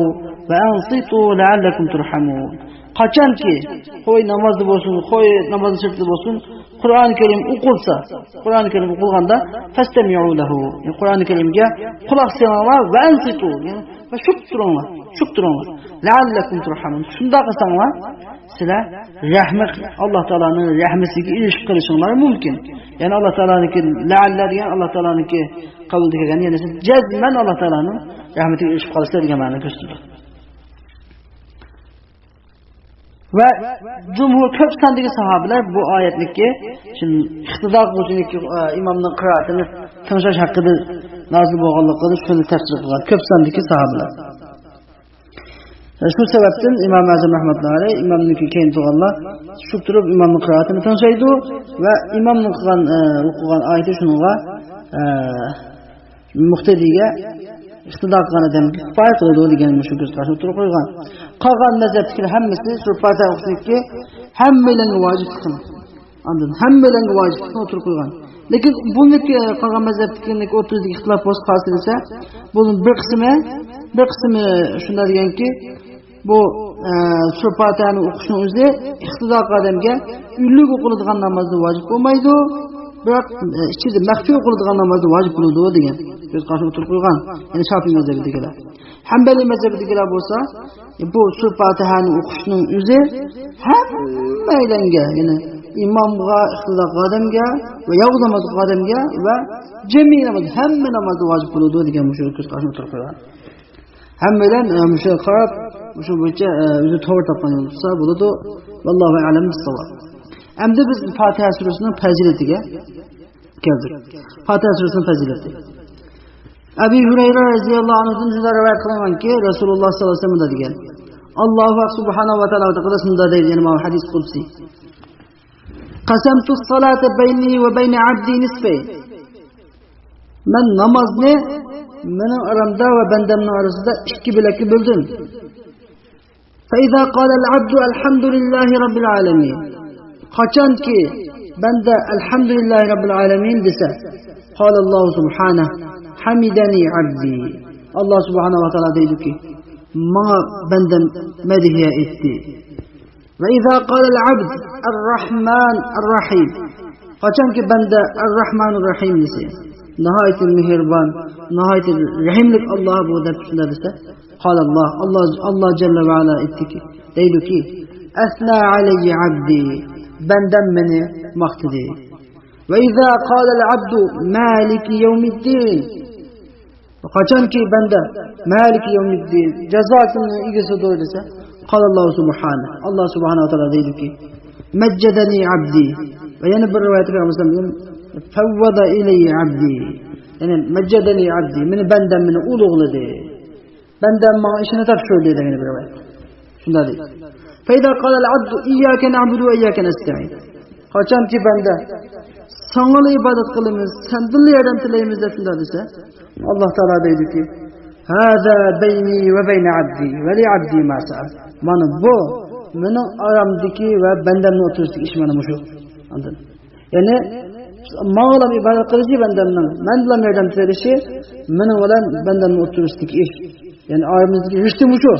وَأَنصِتُوا لَعَلَّكُمْ تُرْحَمُونَ. قاچانكى، خوي نامازدا بولسۇن، خوي نامازنىڭ سىرتىدا بولسۇن، قۇرئان كەرىم ئوقۇلسا، قۇرئان كەرىم ئوقۇلغاندا، فَاسْتَمِعُوا لَهُ، يەنى قۇرئان كەرىمگە قۇلاق سېلىڭلار، وَأَنصِتُوا، يەنى ۋە چۈشۈپ تۇرۇڭلار، چۈشۈپ تۇرۇڭلار. لَعَلَّكُمْ تُرْحَمُونَ. شۇنداق قىلساڭلار، سىلەر رەھمەت، ئاللا تائالانىڭ رەھمىتىگە ئېرىشىپ قېلىشىڭلار مۇمكىن. يەنى ئاللا تائالانىڭكى لەئەللە دېگەن ئاللا تائالانىڭكى قەۋلىدە كەلگەن، يەنى سىز جەزمەن ئاللا تائالانىڭ رەھمىتىگە ئېرىشىپ قالىسىلەر دېگەن مەنىنى كۆرسىتىدۇ. ۋە جۇمھۇر، كۆپ ساندىكى ساھابىلەر بۇ ئايەتنىكى، شۇ ئىقتىدا قىلغۇچىنىڭكى، ئە، ئىمامنىڭ قىرائىتىنى تىڭشاش ھەققىدە نازىل بولغانلىقىدا شۇنى تەپسىر قىلغان كۆپ ساندىكى ساھابىلەر. شۇ سەۋەبتىن ئىمام ئەزەم رەھمەتۇللاھى ئەلەيھ ئىمامنىڭكى كەينىدە تۇرغانلار چۈشۈپ تۇرۇپ ئىمامنىڭ قىرائىتىنى تىڭشايدۇ ۋە ئىمامنىڭ قىلغان، ئە، ئوقۇغان ئايىتى شۇنىڭغا، ئە، مۇقتەدىگە ئىقتىدا قىلغان ئادەمگە كۇپايە قىلىدۇ دېگەن مۇشۇ كۆز قاراشنى ئوتتۇرىغا قويغان. قالغان مەزھەپتىكىلەر ھەممىسى سۈرە پاتىھە ئوقۇشنىڭكى ھەممەيلەنگە ۋاجىپلىقىنى، ئاندىن ھەممەيلەنگە ۋاجىپلىقىنى ئوتتۇرىغا قويغان. لېكىن بۇنىڭكى قالغان مەزھەپتىكىلەرنىڭكى ئوتتۇرىسىدىكى ئىختىلاپ بولسا قالسا دېسە، بۇنىڭ بىر قىسمى، بىر قىسمى شۇنداق دېگەنكى، بۇ، ئە، سۈرە پاتىھەنى ئوقۇشنىڭ ئۆزى ئىقتىدا قىلغان ئادەمگە ئۈنلۈك ئوقۇلىدىغان نامازدا ۋاجىپ بولمايدۇ، بىراق، ئە، ئىچىدە مەخپىي ئوقۇلىدىغان نامازدا ۋاجىپ بولىدۇ دېگەن كۆز قاراشنى ئوتتۇرىغا قويغان. يەنى شافىئىي مەزھەبىدىكىلەر. ھەمبەلىي مەزھەبىدىكىلەر بولسا، بۇ سۈرە پاتىھەنى ئوقۇشنىڭ ئۆزى ھەممەيلەنگە، يەنى ئىمامغا، ئىقتىدا قىلغان ئادەمگە ۋە يالغۇز ناماز ئوقۇغان ئادەمگە ۋە جەمئىي ناماز، ھەممە نامازدا ۋاجىپ بولىدۇ دېگەن مۇشۇ كۆز قاراشنى ئوتتۇرىغا قويغان. ھەممەيلەن، ئە، مۇشۇ قاراپ، شۇ بويىچە، ئە، ئۆزى توغرا تاپقان يول تۇتسا بولىدۇ. ۋاللاھۇ ئەلەم بىسساۋاب. ئەمدى بىز پاتىھە سۈرىسىنىڭ پەزىلىتىگە كەلدۇق. پاتىھە سۈرىسىنىڭ پەزىلىتى. ئەبى ھۇرەيرە رەزىياللاھۇ ئەنھۇدىن شۇنداق رىۋايەت قىلىنغانكى، رەسۇلۇللاھ ساللاللاھۇ ئەلەيھى ۋەسەللەم مۇنداق دېگەن. ئاللاھۇ سۇبھانەھۇ ۋە تائالا ھەققىدە شۇنداق دەيدۇ، يەنى ماۋۇ ھەدىس قۇدسىي. قسمت الصلاة بيني وبين عبدي نصفين. مەن نامازنى مېنىڭ ئارامدا ۋە بەندەمنىڭ ئارىسىدا ئىككى بۆلەككە بۆلدۈم. فإذا قال العبد الحمد لله رب العالمين. قاچانكى بەندە ئەلھەمدۇلىللاھى رەببىل ئالەمىن دېسە، قال الله سبحانه حمدني عبدي. ئاللاھ سۇبھانەھۇ ۋە تائالا دەيدۇكى، ماڭا بەندەم مەدھىيە ئېيتتى. وإذا قال العبد الرحمن الرحيم. قاچانكى بەندە ئەررەھمانىر رەھىم دېسە، ناھايىتى مېھرىبان، ناھايىتى رەھىملىك ئاللاھ بۇ دەپ شۇنداق دېسە، قال الله، ئاللاھ، ئاللاھ جەللە ۋە ئالا ئېيتتىكى، دەيدۇكى، أثنى علي عبدي، بەندەم مېنى ماختىدى. وإذا قال العبد مالك يوم الدين. قاچانكى بەندە مالك يوم الدين، جازا كۈنىنىڭ ئىگىسىدۇر دېسە، قال الله سبحانه، ئاللاھ سۇبھانەھۇ ۋە تائالا دەيدۇكى، مجدني عبدي. ۋە يەنە بىر رىۋايەتتە پەيغەمبەر ئەلەيھىسسالام دېگەن، فوض إلي عبدي. يەنى مجدني عبدي، مېنى بەندەم مېنى ئۇلۇغلىدى. بەندەم ماڭا ئىشىنى تاپشۇردى دېگەن بىر رىۋايەت. شۇنداق دەيدۇ. فإذا قال العبد إياك نعبد وإياك نستعين. قاچانكى بەندە ساڭىلا ئىبادەت قىلىمىز، سەندىنلا ياردەم تىلەيمىز دەپ شۇنداق دېسە، ئاللاھ تائالا دەيدۇكى، هذا بيني وبين عبدي ولعبدي ما سأل. مانا بۇ مېنىڭ ئارامدىكى ۋە بەندەمنىڭ ئوتتۇرىسىدىكى ئىش مانا مۇشۇ. ئاندىن يەنى ماڭىلا ئىبادەت قىلىشى بەندەمنىڭ، مەن بىلەن ياردەم تىلىشى مېنىڭ بىلەن بەندەمنىڭ ئوتتۇرىسىدىكى ئىش. يەنى ئارىمىزدىكى رىشتە مۇشۇ.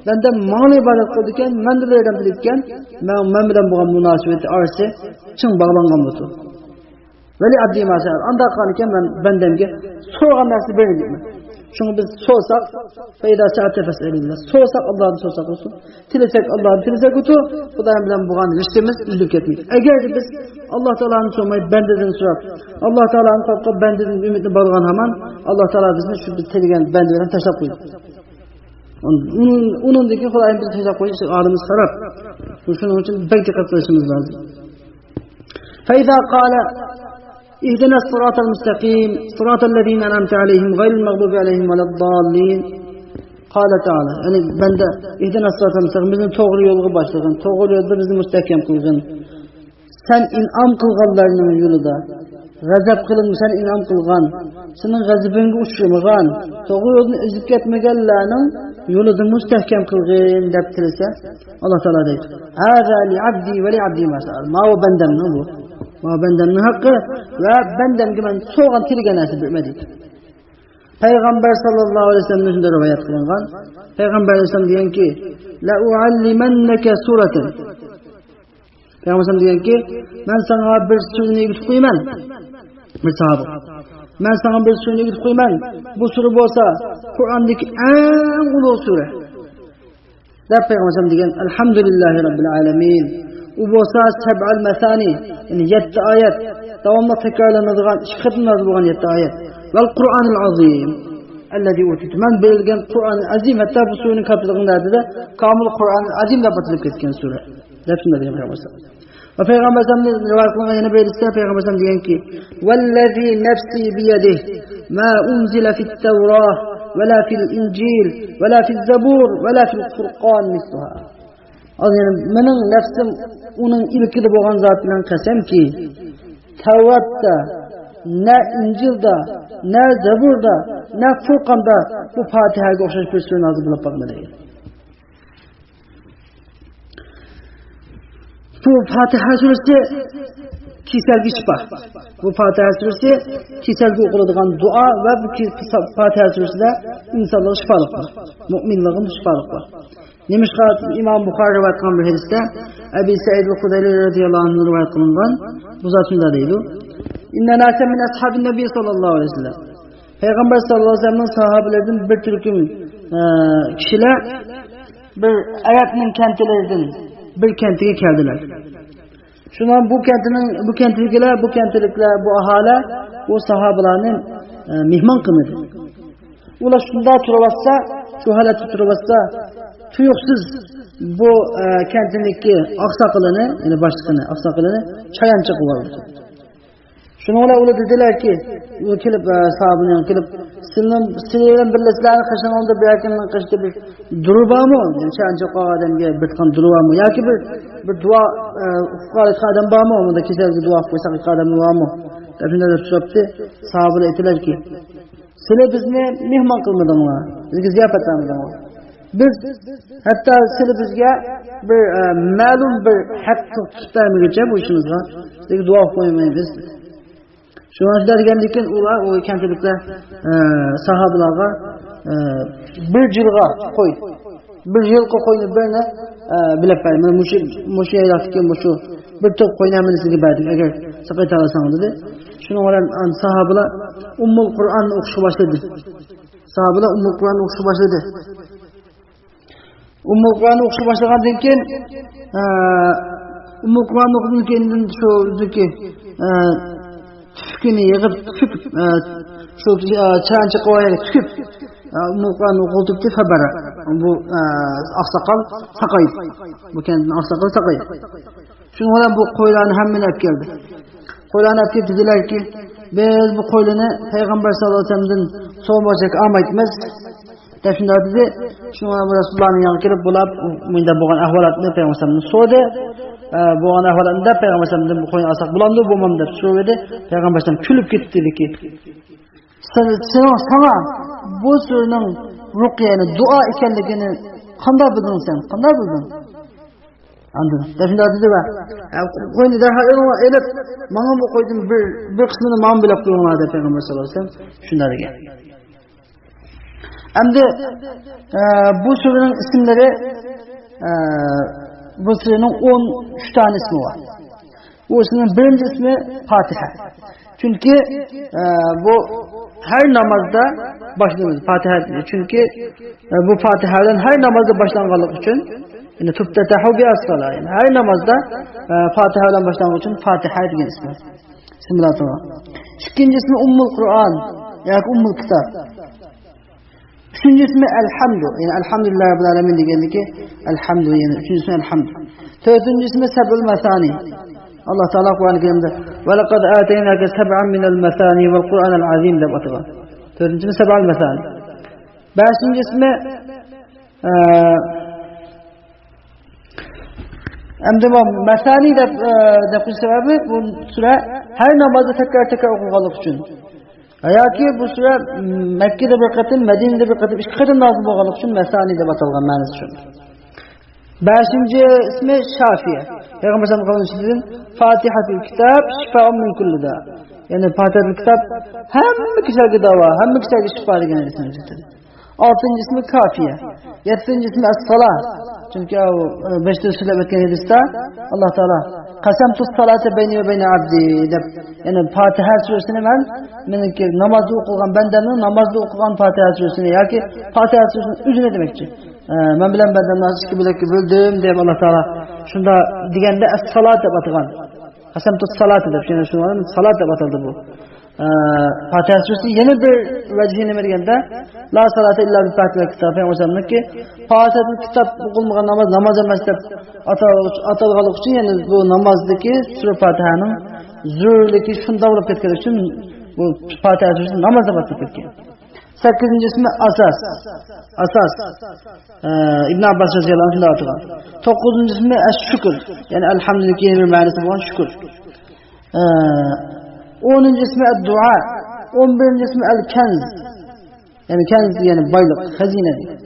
بەندەم ماڭىلا ئىبادەت قىلىدىكەن، مەندىنلا ياردەم تىلەيدىكەن، مەن، مەن بىلەن بولغان مۇناسىۋىتى، ئارىسى چىڭ باغلانغان بولىدۇ. ولعبدي ما سأل. ئانداق قىلغانىكەن مەن بەندەمگە سورىغان نەرسىنى بېرىمەن دەيمەن. شۇڭا بىز سورىساق، فإذا سألت فاسأل الله. سورىساق ئاللاھتىن سورىساق بولسۇن. تىلىسەك ئاللاھتىن تىلىسەك بولسۇن. خۇدايىم بىلەن بولغان رىشتىمىز ئۈزۈلۈپ كەتمەيدۇ. ئەگەردە بىز ئاللاھ تائالانى سورىماي بەندىدىن سوراپ، ئاللاھ تائالانى قورقۇپ بەندىدىن ئۈمىدنى باغلىغان ھامان ئاللاھ تائالا بىزنى شۇ بىز تىلىگەن بەندە بىلەن تاشلاپ قويىدۇ. ئۇنىڭ، ئۇنىڭدىن كېيىن خۇدايىم بىزنى تاشلاپ قويۇش ھالىمىز خاراب. شۇنىڭ ئۈچۈن بەك دىققەت قىلىشىمىز لازىم. فإذا قال اهدنا الصراط المستقيم صراط الذين أنعمت عليهم غير المغضوب عليهم ولا الضالين. قال تعالى، يەنى بەندە، اهدنا الصراط المستقيم، بىزنى توغرا يولغا باشلىغىن، توغرا يولدا بىزنى مۇستەھكەم قىلغىن. سەن ئىنئام قىلغانلارنىڭ يولىدا، غەزەپ قىلىنما، سەن ئىنئام قىلغان، سېنىڭ غەزىپىڭگە ئۇچرىمىغان، توغرا يولدىن ئېزىپ كەتمىگەنلەرنىڭ يولىدا مۇستەھكەم قىلغىن دەپ تىلىسە، ئاللاھ تائالا دەيدۇ، هذا لعبدي ولعبدي ما سأل. ماۋۇ بەندەمنىڭ بۇ. ماۋۇ بەندەمنىڭ ھەققى ۋە بەندەمگە مەن سورىغان، تىلىگەن نەرسە بېرىمەن دەيدۇ. پەيغەمبەر ساللاللاھۇ ئەلەيھى ۋەسەللەمدىن شۇنداق رىۋايەت قىلىنغان. پەيغەمبەر ئەلەيھىسسالام دېگەنكى، لأعلمنك سورة. پەيغەمبەر ئەلەيھىسسالام دېگەنكى، مەن ساڭا بىر سۈرىنى ئۆگىتىپ قويىمەن. بىر ساھابە، مەن ساڭا بىر سۈرىنى ئۆگىتىپ قويىمەن. بۇ سۈرە بولسا قۇرئاندىكى ئەڭ ئۇلۇغ سۈرە. دەپ پەيغەمبەر ئەلەيھىسسالام دېگەن، ئەلھەمدۇلىللاھى رەببىل ئالەمىن. ئۇ بولسا سەبئەل مەسانى، يەنى يەتتە ئايەت، داۋاملىق تەكرارلىنىدىغان، ئىككى قېتىم نازىل بولغان يەتتە ئايەت. ۋەل قۇرئانىل ئازىم ئەللەزى ئۇتىتۇ. مەن بېرىلگەن قۇرئان ئەزىم، ھەتتا بۇ سۈرىنىڭ كاتتىلىقىنى دەدى-دە، كامىل قۇرئان ئەزىم دەپ ئاتىلىپ كەتكەن سۈرە. دەپ شۇنداق دېگەن پەيغەمبەر ئەلەيھىسسالام. ۋە پەيغەمبەر ئەلەيھىسسالامدىن رىۋايەت قىلىنغان يەنە بىر ھەدىستە پەيغەمبەر ئەلەيھىسسالام دېگەنكى، والذي نفسي بيده ما أنزل في التوراة ولا في الإنجيل ولا في الزبور ولا في القرآن مثلها. ئاز يەنە مېنىڭ نەپسىم ئۇنىڭ ئىلكىدە بولغان زات بىلەن قەسەمكى، تەۋراتتا، نە ئىنجىلدا، نە زەبۇردا، نە فۇرقاندا بۇ پاتىھەگە ئوخشاش بىر سۈرە نازىل بولۇپ باقمىدى. بۇ پاتىھە سۈرىسى كېسەلگە شىپا. بۇ پاتىھە سۈرىسى كېسەلگە ئوقۇلىدىغان دۇئا ۋە بۇ كې-، پاتىھە سۈرىسىدە ئىنسانلارغا شىپالىق بار. مۇئمىنلارغا شىپالىق بار. نېمىشقا؟ ئىمام بۇخارى رىۋايەت قىلغان بىر ھەدىستە ئەبى سەئىد ئەل خۇدرى رەزىياللاھۇ ئەنھۇدىن رىۋايەت قىلىنغان. بۇ زات شۇنداق دەيدۇ، إن ناسا من أصحاب النبي صلى الله عليه وسلم. پەيغەمبەر ساللاللاھۇ ئەلەيھى ۋەسەللەمنىڭ ساھابىلىرىدىن بىر تۈركۈم، ئە، كىشىلەر بىر ئەرەبنىڭ كەنتلىرىدىن بىر كەنتىگە كەلدىلەر. شۇنىڭ بۇ كەنتنىڭ، بۇ كەنتتىكىلەر، بۇ كەنتلىكلەر، بۇ ئاھالە بۇ ساھابىلارنى، ئە، مېھمان قىلمىدى. ئۇلار شۇنداق تۇرۇۋاتسا، شۇ ھالەتتە تۇرۇۋاتسا، تۇيۇقسىز بۇ، ئە، كەنتنىڭكى ئاقساقىلىنى، يەنى باشلىقىنى، ئاقساقىلىنى چايانچى قىلىۋالدى. شۇنىڭ بىلەن ئۇلار دېدىلەركى، ئۇ كېلىپ، ئە، ساھابىنىڭ كېلىپ، سىلىنىڭ، سىلى بىلەن بىرلە سىلەرنىڭ قېشىڭىزدا بىر يەركىنىڭ قېشىدا بىر دۇرا بارمۇ؟ يەنى چايانچى قىلغان ئادەمگە بېرىدىغان دۇرا بارمۇ؟ ياكى بىر، بىر دۇئا، ئە، ئوقۇپ قالىدىغان ئادەم بارمۇ؟ بۇندا كېسەلگە دۇئا قىلىپ قويساق ئادەم بارمۇ؟ دەپ شۇنداق دەپ سوراپتۇ. ساھابىلار ئېيتتىلەركى، سىلى بىزنى مېھمان قىلمىدىڭلار، بىزگە زىياپەت بەرمىدىڭلار. بىز ھەتتا سىلى بىزگە بىر، ئە، مەلۇم بىر ھەق تۇتۇپ بەرمىگۈچە بۇ ئىشىمىزغا سىزگە دۇئا قويمايمىز. شۇڭا شۇنداق دېگەندىن كېيىن ئۇلار، ئۇ كەنتلىكلەر، ئە، ساھابىلارغا، ئە، بىر جىلغا قوي، بىر يىلقى قوينى بىرنى، ئە، بىلەپ بەردى. مانا مۇشۇ، مۇشۇ يايلاقتىكى مۇشۇ بىر توپ قوينى ھەممىنى سىزگە بەردىم، ئەگەر ساقايتالايسىڭىز دېدى. شۇنىڭ بىلەن، ئان، ساھابىلار ئۇممۇل قۇرئاننى ئوقۇشقا باشلىدى. ساھابىلار ئۇممۇل قۇرئاننى ئوقۇشقا باشلىدى. ئۇممۇل قۇرئاننى ئوقۇشقا باشلىغاندىن كېيىن، ئە، ئۇممۇل قۇرئاننى ئوقۇغاندىن كېيىن شۇ ئۆزىنىڭكى، ئە، تۈفكىنى يىغىپ، تۈفۈك، ئە، شۇ، ئە، چىرايىنى چېقىۋالغان يەرگە تۈكۈپ، ئە، ئۇممۇل قۇرئاننى ئوقۇتۇپتۇ، فەبەرە. بۇ، ئە، ئاقساقال ساقايدى. بۇ كەنتنىڭ ئاقساقىلى ساقايدى. شۇنىڭ بىلەن بۇ قويلارنى ھەممىنى ئەپ كەلدى. قويلارنى ئەپ كېلىپ دېدىلەركى، بىز بۇ قويلىرىنى پەيغەمبەر ساللاللاھۇ ئەلەيھى ۋەسەللەمدىن سورىمىغۇچە ئالمايتتىمىز، دەپ شۇنداق دېدى. شۇنىڭ بىلەن بۇ رەسۇلۇللانىڭ يېنىغا كېلىپ، بۇلار مۇنداق بولغان ئەھۋالاتنى پەيغەمبەر ئەلەيھىسسالامدىن سورىدى. ئە، بولغان ئەھۋالاتنى دەپ پەيغەمبەر ئەلەيھىسسالامدىن بۇ قوينى ئالساق بولامدۇ، بولمامدۇ دەپ سورىدى. پەيغەمبەر ئەلەيھىسسالام كۈلۈپ كېتىپ دېدىكى، سەن، سېنىڭ، ساڭا بۇ سۈرىنىڭ رۇقيە، يەنى دۇئا ئىكەنلىكىنى قانداق بىلدىڭ سەن؟ قانداق بىلدىڭ؟ ئاندىن دەپ شۇنداق دېدى ۋە، ئە، قوينى دەرھال ئېلىڭلار، ئېلىپ، ماڭا بۇ قويدىن بىر، بىر قىسمىنى ماڭا بۆلەپ قويۇڭلار دەپ پەيغەمبەر ساللاللاھۇ ئەلەيھى ۋەسەللەم شۇنداق دېگەن. ئەمدى، ئە، بۇ سۈرىنىڭ ئىسىملىرى، ئە، بۇ سۈرىنىڭ ئون ئۈچ دانە ئىسمى بار. بۇ ئىسمىنىڭ بىرىنچى ئىسمى پاتىھە. چۈنكى، ئە، بۇ ھەر نامازدا باشلىنىمىز پاتىھە. چۈنكى، ئە، بۇ پاتىھە بىلەن ھەر نامازدا باشلانغانلىقى ئۈچۈن، يەنى تۇفتەتەھۇ بىئەسسالا، يەنى ھەر نامازدا، ئە، پاتىھە بىلەن باشلانغانلىقى ئۈچۈن پاتىھە دېگەن ئىسمى، ئىسمى بىلەن ئاتالغان. ئىككىنچى ئىسمى ئۇممۇل قۇرئان ياكى ئۇممۇل كىتاب. ئۈچىنچى ئىسمى ئەلھەمدۇ، يەنى ئەلھەمدۇلىللاھى رەببىل ئالەمىن دېگەندىكى ئەلھەمدۇ، يەنى ئۈچىنچى ئىسمى ئەلھەمدۇ. تۆتىنچى ئىسمى سەبئۇل مەسانى. ئاللا تائالا قۇرئان كەرىمدە ۋەلەقەد ئاتەيناكە سەبئەن مىنەل مەسانى ۋەل قۇرئانەل ئەزىم دەپ ئاتىغان. تۆتىنچى ئىسمى سەبئەل مەسانى. بەشىنچى ئىسمى، ئە، ئەمدى بۇ مەسانى دەپ، ئە، دەپ قويۇش سەۋەبى، بۇ سۈرە ھەر نامازدا تەكرار-تەكرار ئوقۇلغانلىقى ئۈچۈن. ياكى بۇ سۈرە مەككىدە بىر قېتىم، مەدىنىدە بىر قېتىم، ئىككى قېتىم نازىل بولغانلىقى ئۈچۈن مەسانى دەپ ئاتالغان، مەنىسى شۇ. بەشىنچى ئىسمى شافىيە. پەيغەمبەر سەللەللاھۇ ئەلەيھى ۋەسەللەم قىلغان سۆزىدىن، فاتىھەتۇل كىتاب شىفائۇن مىن كۇللى دا. يەنى پاتىھەتۇل كىتاب ھەممە كېسەلگە داۋا، ھەممە كېسەلگە شىفا دېگەن ھەدىسنى ئۆزىدىن. ئالتىنچى ئىسمى كافىيە. يەتتىنچى ئىسمى ئەسسالا. چۈنكى ئۇ، ئە، بەشتە سۆزلەپ ئۆتكەن ھەدىستە ئاللا تائالا، قەسەمتۇ سالاتا بەينى ۋە بەينە ئەبدى دەپ، يەنى پاتىھە سۈرىسىنى مەن، مېنىڭكى نامازدا ئوقۇغان بەندەمنىڭ نامازدا ئوقۇغان پاتىھە سۈرىسىنى ياكى پاتىھە سۈرىسىنىڭ ئۆزىنى دېمەكچى. ئە، مەن بىلەن بەندەمنى ئىككى بۆلەككە بۆلدۈم دەپ ئاللا تائالا شۇنداق دېگەندە ئەسسالات دەپ ئاتىغان. قەسەمتۇ سالاتا دەپ، يەنە شۇنىڭ بىلەن سالات دەپ ئاتالدى بۇ. ئە، پاتىھە سۈرىسى يەنە بىر ۋەجھى نېمە دېگەندە، لا سالاتا ئىللا بىفاتىھەتىل كىتاب، پەيغەمبەر ئەلەيھىسسالامنىڭكى پاتىھەتۇل كىتاب ئوقۇلمىغان ناماز، ناماز ئەمەس دەپ ئاتال-، ئاتالغانلىقى ئۈچۈن، يەنى بۇ نامازدىكى سۈرە پاتىھەنىڭ زۆرۈرلۈكى شۇنداق بولۇپ كەتكەنلىكى ئۈچۈن بۇ پاتىھە سۈرىسى ناماز دەپ ئاتىلىپ كەتكەن. سەككىزىنچى ئىسمى ئاساس. ئاساس. ئە، ئىبن ئابباس رەزىياللاھۇ ئەنھۇ شۇنداق ئاتىغان. توققۇزىنچى ئىسمى ئەششۈكۈر. يەنى ئەلھەمدۇنىڭ كېيىن بىر مەنىسى بولغان شۈكۈر. ئە، ئونىنچى ئىسمى ئەددۇئا. ئون بىرىنچى ئىسمى ئەل كەنز. يەنى كەنز، يەنى بايلىق، خەزىنە دېگەن.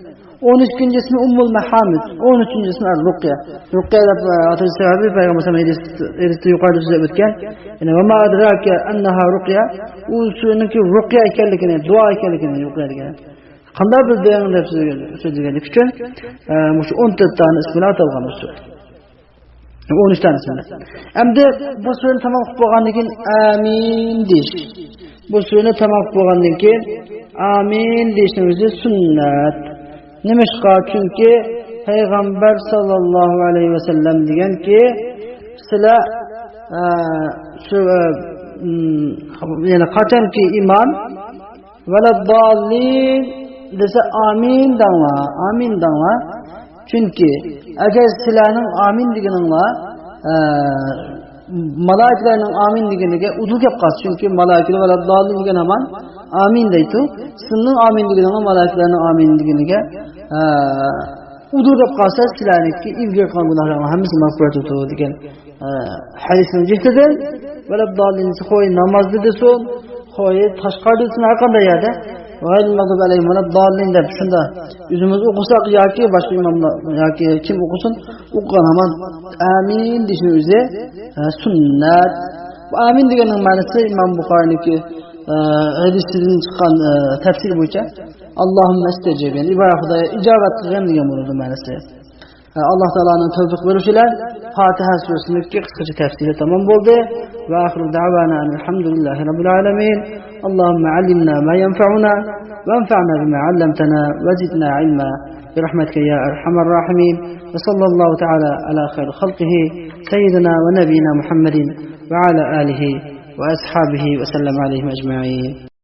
ئون ئىككىنچى ئىسمى ئۇممۇل مەھامىد. ئون ئۈچىنچى ئىسمى ئەر رۇقيە. رۇقيە دەپ، ئە، ئاتىلىش سەۋەبى پەيغەمبەر ھەدىس، ھەدىستە يۇقىرىدا سۆزلەپ ئۆتكەن. يەنى ۋە ما ئەدراكە ئەننەھا رۇقيە. ئۇ سۈرىنىڭكى رۇقيە ئىكەنلىكىنى، دۇئا ئىكەنلىكىنى رۇقيە دېگەن. قانداق بىلدىڭ دەپ سۆزلىگەنلىكى ئۈچۈن، ئە، مۇشۇ ئون تۆت دانە ئىسمى بىلەن ئاتالغان بۇ سۈرە. ئون ئۈچ دانە ئىسمى بىلەن. ئەمدى بۇ سۈرىنى تامام قىلىپ بولغاندىن كېيىن ئامىن دېيىش. بۇ سۈرىنى تامام قىلىپ بولغاندىن كېيىن ئامىن دېيىشنىڭ ئۆزى سۈننەت. نېمىشقا؟ چۈنكى پەيغەمبەر ساللاللاھۇ ئەلەيھى ۋەسەللەم دېگەنكى، سىلەر، ئە، شۇ، ئە، م، يەنى قاچانكى ئىمام ۋەلەدداللىن دېسە، ئامىن دەڭلار، ئامىن دەڭلار. چۈنكى ئەگەر سىلەرنىڭ ئامىن دېگىنىڭلار، ئە، مالائىكىلەرنىڭ ئامىن دېگىنىگە ئۇدۇل كەپ قالسا، چۈنكى مالائىكىلەر ۋەلەدداللىن دېگەن ھامان ئامىن دەيدۇ. سىلەرنىڭ ئامىن دېگىنىڭلار مالائىكىلەرنىڭ ئامىن دېگىنىگە، ئە، ئۇدۇل كەپ قالسا، سىلەرنىڭكى ئىلگىرى قىلغان گۇناھلارنىڭ ھەممىسى مەغپىرەت بولىدۇ دېگەن، ئە، ھەدىسنىڭ جىقتىدىن ۋەلەدداللىن، خوي نامازدا دېسۇن، خوي تاشقاردا دېسۇن، ھەر قانداق يەردە غەيرىل مەغدۇبى ئەلەيھىم ۋەلەدداللىن دەپ شۇنداق ئۆزىمىز ئوقۇساق ياكى باشقا ئىماملار ياكى كىم ئوقۇسۇن، ئوقۇغان ھامان ئامىن دېيىشنىڭ ئۆزى، ئە، سۈننەت. بۇ ئامىن دېگەننىڭ مەنىسى ئىمام بۇخارىنىڭكى، ئە، ھەدىسىدىن چىققان، ئە، تەپسىر بويىچە، ئاللاھۇممە ئىستەجىب، يەنى ئىبارە خۇدايا ئىجابەت قىلغىن دېگەن بولىدۇ مەنىسى. ئە، ئاللاھ تائالانىڭ تەۋپىق بېرىشى بىلەن پاتىھە سۈرىسىنىڭكى قىسقىچە تەپسىرى تامام بولدى. وآخر دعوانا أن الحمد لله رب العالمين. اللهم علمنا ما ينفعنا وانفعنا بما علمتنا وزدنا علما برحمتك يا أرحم الراحمين. وصلى الله تعالى على خير خلقه سيدنا ونبينا محمد وعلى آله وأصحابه وسلم عليهم أجمعين.